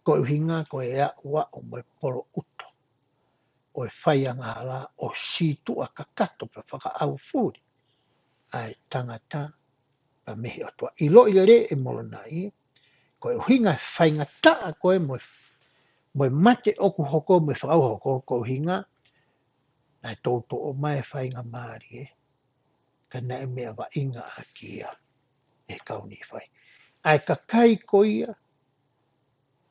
ko e ʻuhinga ko e aʻuaʻu mo e poloʻuto ʻo e faiangahala ʻo sītuʻa kakato pea fakaʻaufuli ʻa e tangata pea mei he ʻOtua. ʻIloʻi lelei ʻe Molonai, ko e ʻuhinga e faingataʻa ko e mo e, mo e mate ʻoku hoko mo e fakaʻauha hoko, ko e ʻuhinga naʻe toutou ʻomai e faingamālie, ka naʻe meʻa vaʻinga ʻaki ia ʻe he kau Nīfai. ʻA e kakai ko ia,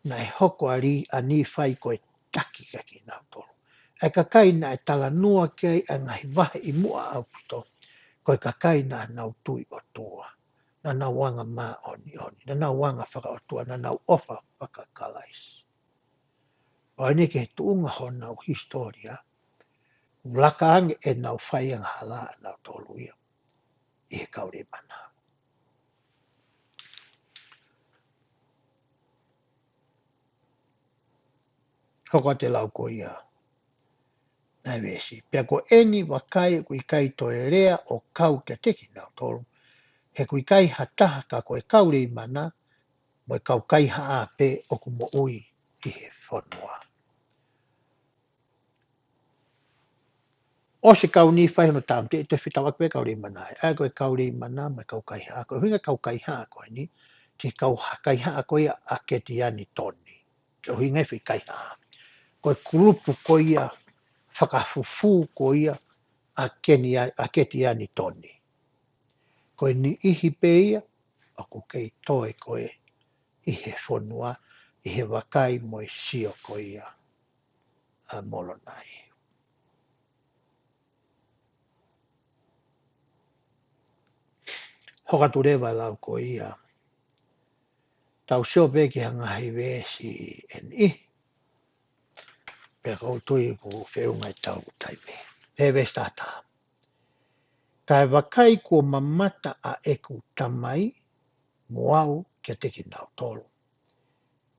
naʻe hoko ʻa Nīfai ko e taki kia kinautolu. ʻA e kakai naʻe talanoa ki ai ʻa e ngaahi vahe ʻi muʻa ʻaupito, ko e kakai naʻa nau tui ʻOtua, naʻa nau anga māʻoniʻoni, naʻa nau anga fakaʻotua, naʻa nau ʻofa fakaKalaisi. ʻO ʻene ki he tuʻunga honau hisitōlia, ʻoku laka ange ʻenau faiangahala ʻanautolu ia ʻi he kau Leimana. Hoko atu e lau ko ia ʻa e veesi. Pea ko eni vakai ʻoku ʻikai toe lea ʻo kau kiate kinautolu, he ʻoku ʻikai ha taha ka ko e kau Leimana, mo e kau kaihaʻa pē ʻoku moʻui ʻi he fonua. ʻOsi e kau Nīfai hono tāmateʻi, toe fetauʻaki pē kau Leimana. ʻA ia ko e kau Leimana mo e kau kaihaʻa. Ko e ʻuhinga kau kaihaʻa ko eni, ki he kau ha-, kaihaʻa ko ia ʻa Ketiani Toni. Ko e ʻuhinga e foʻi kaihaʻa. Ko e kulupu ko ia, fakafufū ko ia, ʻa Kenia-, ʻa Ketiani Toni. Ko e niʻihi pē ia, ʻoku kei toe ko ē ʻi he fonua, ʻi he vakai mo e sio ko ia ʻa Molonai. Hoko atu leva e lau ko ia. Tau sio pē ki he ngaahi veesi ʻe niʻihi. Pea ʻoku ou tui ʻoku feʻunga ʻetau taimi. Pea veesi taha taha. Kae vakai kuo mamata ʻa ʻeku Tamai mo au kiate kinautolu.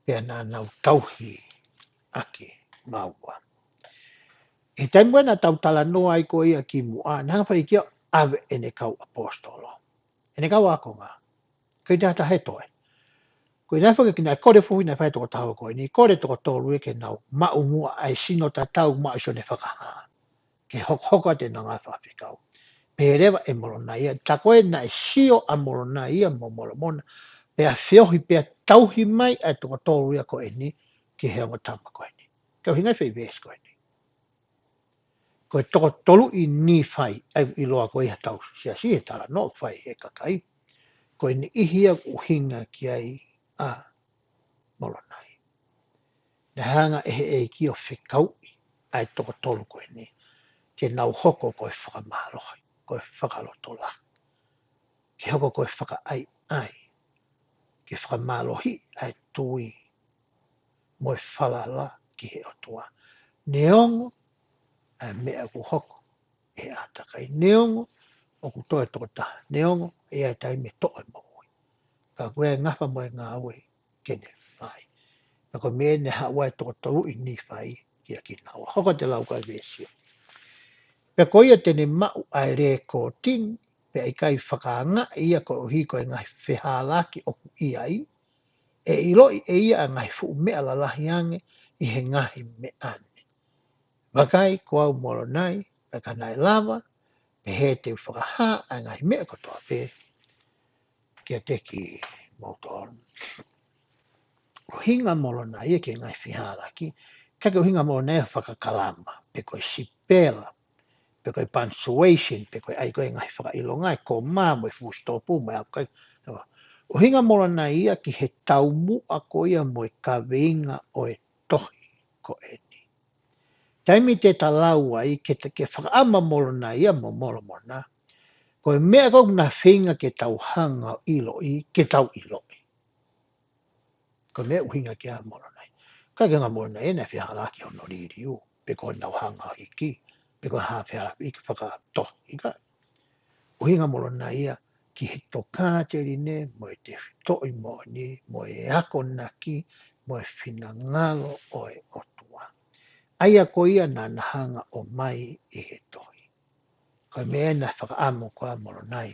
Pea naʻa nau tauhi ʻaki māua. ʻI he taimi ko ē naʻa tau talanoa ai ko ia kimuʻa, naʻe fai kia ʻave ʻene kau ʻaposetolo. ʻEne kau ākonga. Ko e taha taha he toe. Ko e naʻe fai ki naʻe kole fuhi naʻe fai toko taha ko eni, kole toko tolu ia ke nau maʻu muʻa ʻa e sino tatau maʻu ʻa Sione Fakahā. Ke hokohoko atu ʻenau ngaahi fakafekau. Pehē leva ʻe Molonai ia, tā ko ē naʻe sio ʻa Molonai ia mo Molomona, pea feohi pea tauhi mai ʻa e toko tolu ia ko eni ki he ongo tama ko eni. Ko e ʻuhinga e foʻi veesi ko eni. Ko e toko tolu ʻi Nīfai, ʻa ia ʻoku ʻiloa ko ia ʻi hotau siasi he talanoa ʻoku fai ʻe he kakai. Ko e niʻihi ia ʻoku ʻuhinga ki ai ʻa Molonai. Naʻe hanga ʻe he ʻEiki ʻo fekauʻi ʻa e toko tolu ko eni, ke nau hoko ko e fakamālohi, ko e fakalotolahi. Ke hoko ko e fakaʻaiʻai, ke fakamālohiʻi ʻa e tui mo e falala ki he ʻOtua. Neongo ʻa e meʻa ʻoku hoko ʻi he ʻātakai, neongo ʻoku toe toko taha, neongo ʻe ʻi ai e taimi ʻe toʻo e moʻui. Ka ko e ngafa mo e ngāue ke ne fai. Pea ko e meʻa naʻe haʻu ai e toko tolu ʻi Nīfai kia kinaua. Hoko atu e lau ko e veesi. Pea ko ia te ne maʻu ʻa e lēkooti ni, pea ʻikai fakaangaʻi ia koeʻuhi ko e ngaahi fehālaaki ʻoku ʻi ai, ʻe ʻiloʻi ʻe ia ʻa e ngaahi fuʻu meʻa lalahi ange ʻi he ngaahi meʻa ni. Vakai, ko au Molonai, pea ka naʻe lava, pehē te u fakahā ʻa e ngaahi meʻa kotoa pē kiate ki moutolu. ʻUhinga Molonai ia ki he ngaahi fehālaaki, ʻikai ke ʻuhinga Molonai ia fakakalama, pe ko e sipela, pe ko e punctuation, pe ko e ʻai ko e ngaahi fakaʻilonga, e koma, mo e full stop, mo e ʻalu kai. ʻUhinga Molonai ia ki he taumuʻa ko ia mo e kaveinga ʻo e tohi ko eni. Taimi te ta lau ai, ke, ke fakaʻama Molonai ia mo Molomona, ko e meʻa ko ē naʻe feinga ke tau hanga ʻo ʻiloʻi, ke tau ʻiloʻi. Ko e meʻa ʻuhinga ki ai ʻa Molonai. ʻIkai ke ʻuhinga Molonai ia naʻe fehālaaki hono liliu, pe ko hono hanga ʻo hiki, pe ko ha fehālaaki fakatohi, ʻikai. ʻUhinga Molonai ia ki he tokāteline mo e tefitoʻi moʻoni, mo e akonaki, mo e finangalo ʻo e ʻOtua. ʻA ia ko ia naʻa na hanga ʻo ʻomai ʻi he tohi. Ko e meʻa naʻe fakaʻamu ko ia ʻa Molonai,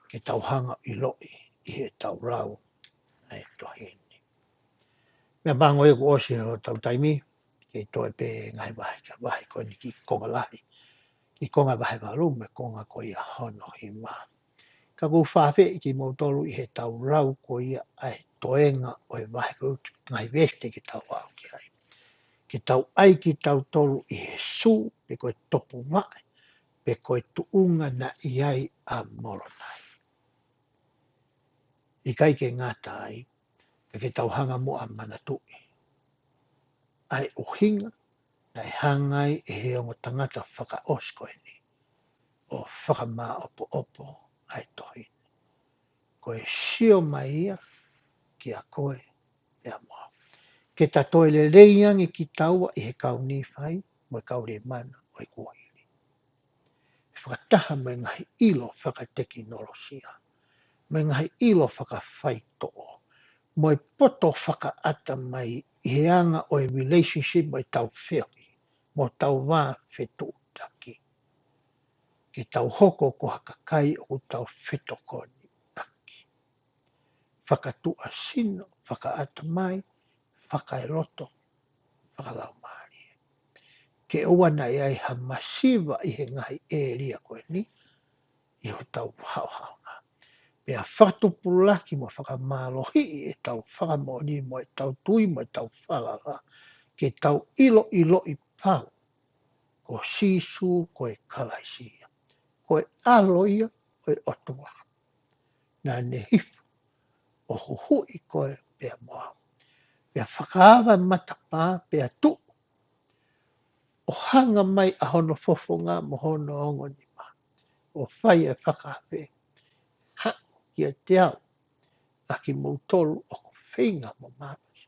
ke tau hanga ʻo ʻiloʻi ʻi heʻetau lau ʻa e tohi ni. Meʻapango ia kuo ʻosi hotau taimi, ke toe pē ngaahi vahe, ka vahe ko eni ki he konga lahi, ki he konga vahe valu mo e konga ko ia hono hima. Ka ʻoku ou fakaafeʻi kimoutolu ʻi heʻetau lau ko ia ʻa e toenga ʻo e vahe ko ia, ngaahi veesi te ke tau aʻu ki ai. Ke tau ʻai kitautolu ʻi he sū, pe ko e topuvaʻe, pe ko e tuʻunga naʻe ʻi ai ʻa Molonai. ʻIkai ke ngata ai, ka ke tau hanga muʻa ʻo manatuʻi ʻa e ʻuhinga naʻe hanga ai ʻe he ongo tangata fakaʻosi ko eni ʻo fakamāʻopoʻopo ʻa e tohi ni. Ko e sio mai ia kia koe pea mo au. Ke ta toe lelei ange kitaua ʻi he kau Nīfai mo e kau Leimana ʻo e kuohili. Fakataha mo e ngaahi ʻilo fakatekinolosia, mo e ngaahi ʻilo fakafaitoʻo, mo e poto fakaʻatamai ʻi he anga ʻo e relationship mo ʻetau feohi, mo ʻetau vā fetuʻutaki. Ke tau hoko ko ha kakai ʻoku tau fetokoniʻaki. Fakatuʻasino, fakaʻatamai, fakaeloto, fakalaumālie. Ke ʻoua naʻa ʻi ai ha masiva ʻi he ngaahi ʻēlia ko eni, ʻi hotau haʻohaʻonga. Pea fakatupulaki mo fakamālohiʻi ʻetau fakamoʻoni mo ʻetau tui mo ʻetau falala, ke tau ʻiloʻiloʻi pau ko Sīsū ko e Kalaisi ia, ko e ʻAlo ia ʻo e ʻOtua. Naʻa ne hifo ʻo huhuʻi koe pea mo au. Pea fakaava matapā pea tuʻu ʻo hanga mai ʻa hono fofonga mo hono ongo nima, ʻo fai e fakaafeʻi. Haʻu kiate au ʻa kimoutolu ʻoku feinga mo mālohi.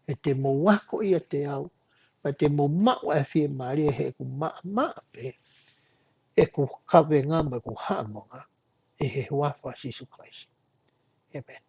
He te mou ako ʻiate au, pea te mou maʻu ʻa e fiemālie, he ʻoku maʻamaʻa pē ʻeku kavenga mo ʻeku haʻamonga, ʻi he huafa ʻo Sīsū Kalaisi. ʻĒmeni.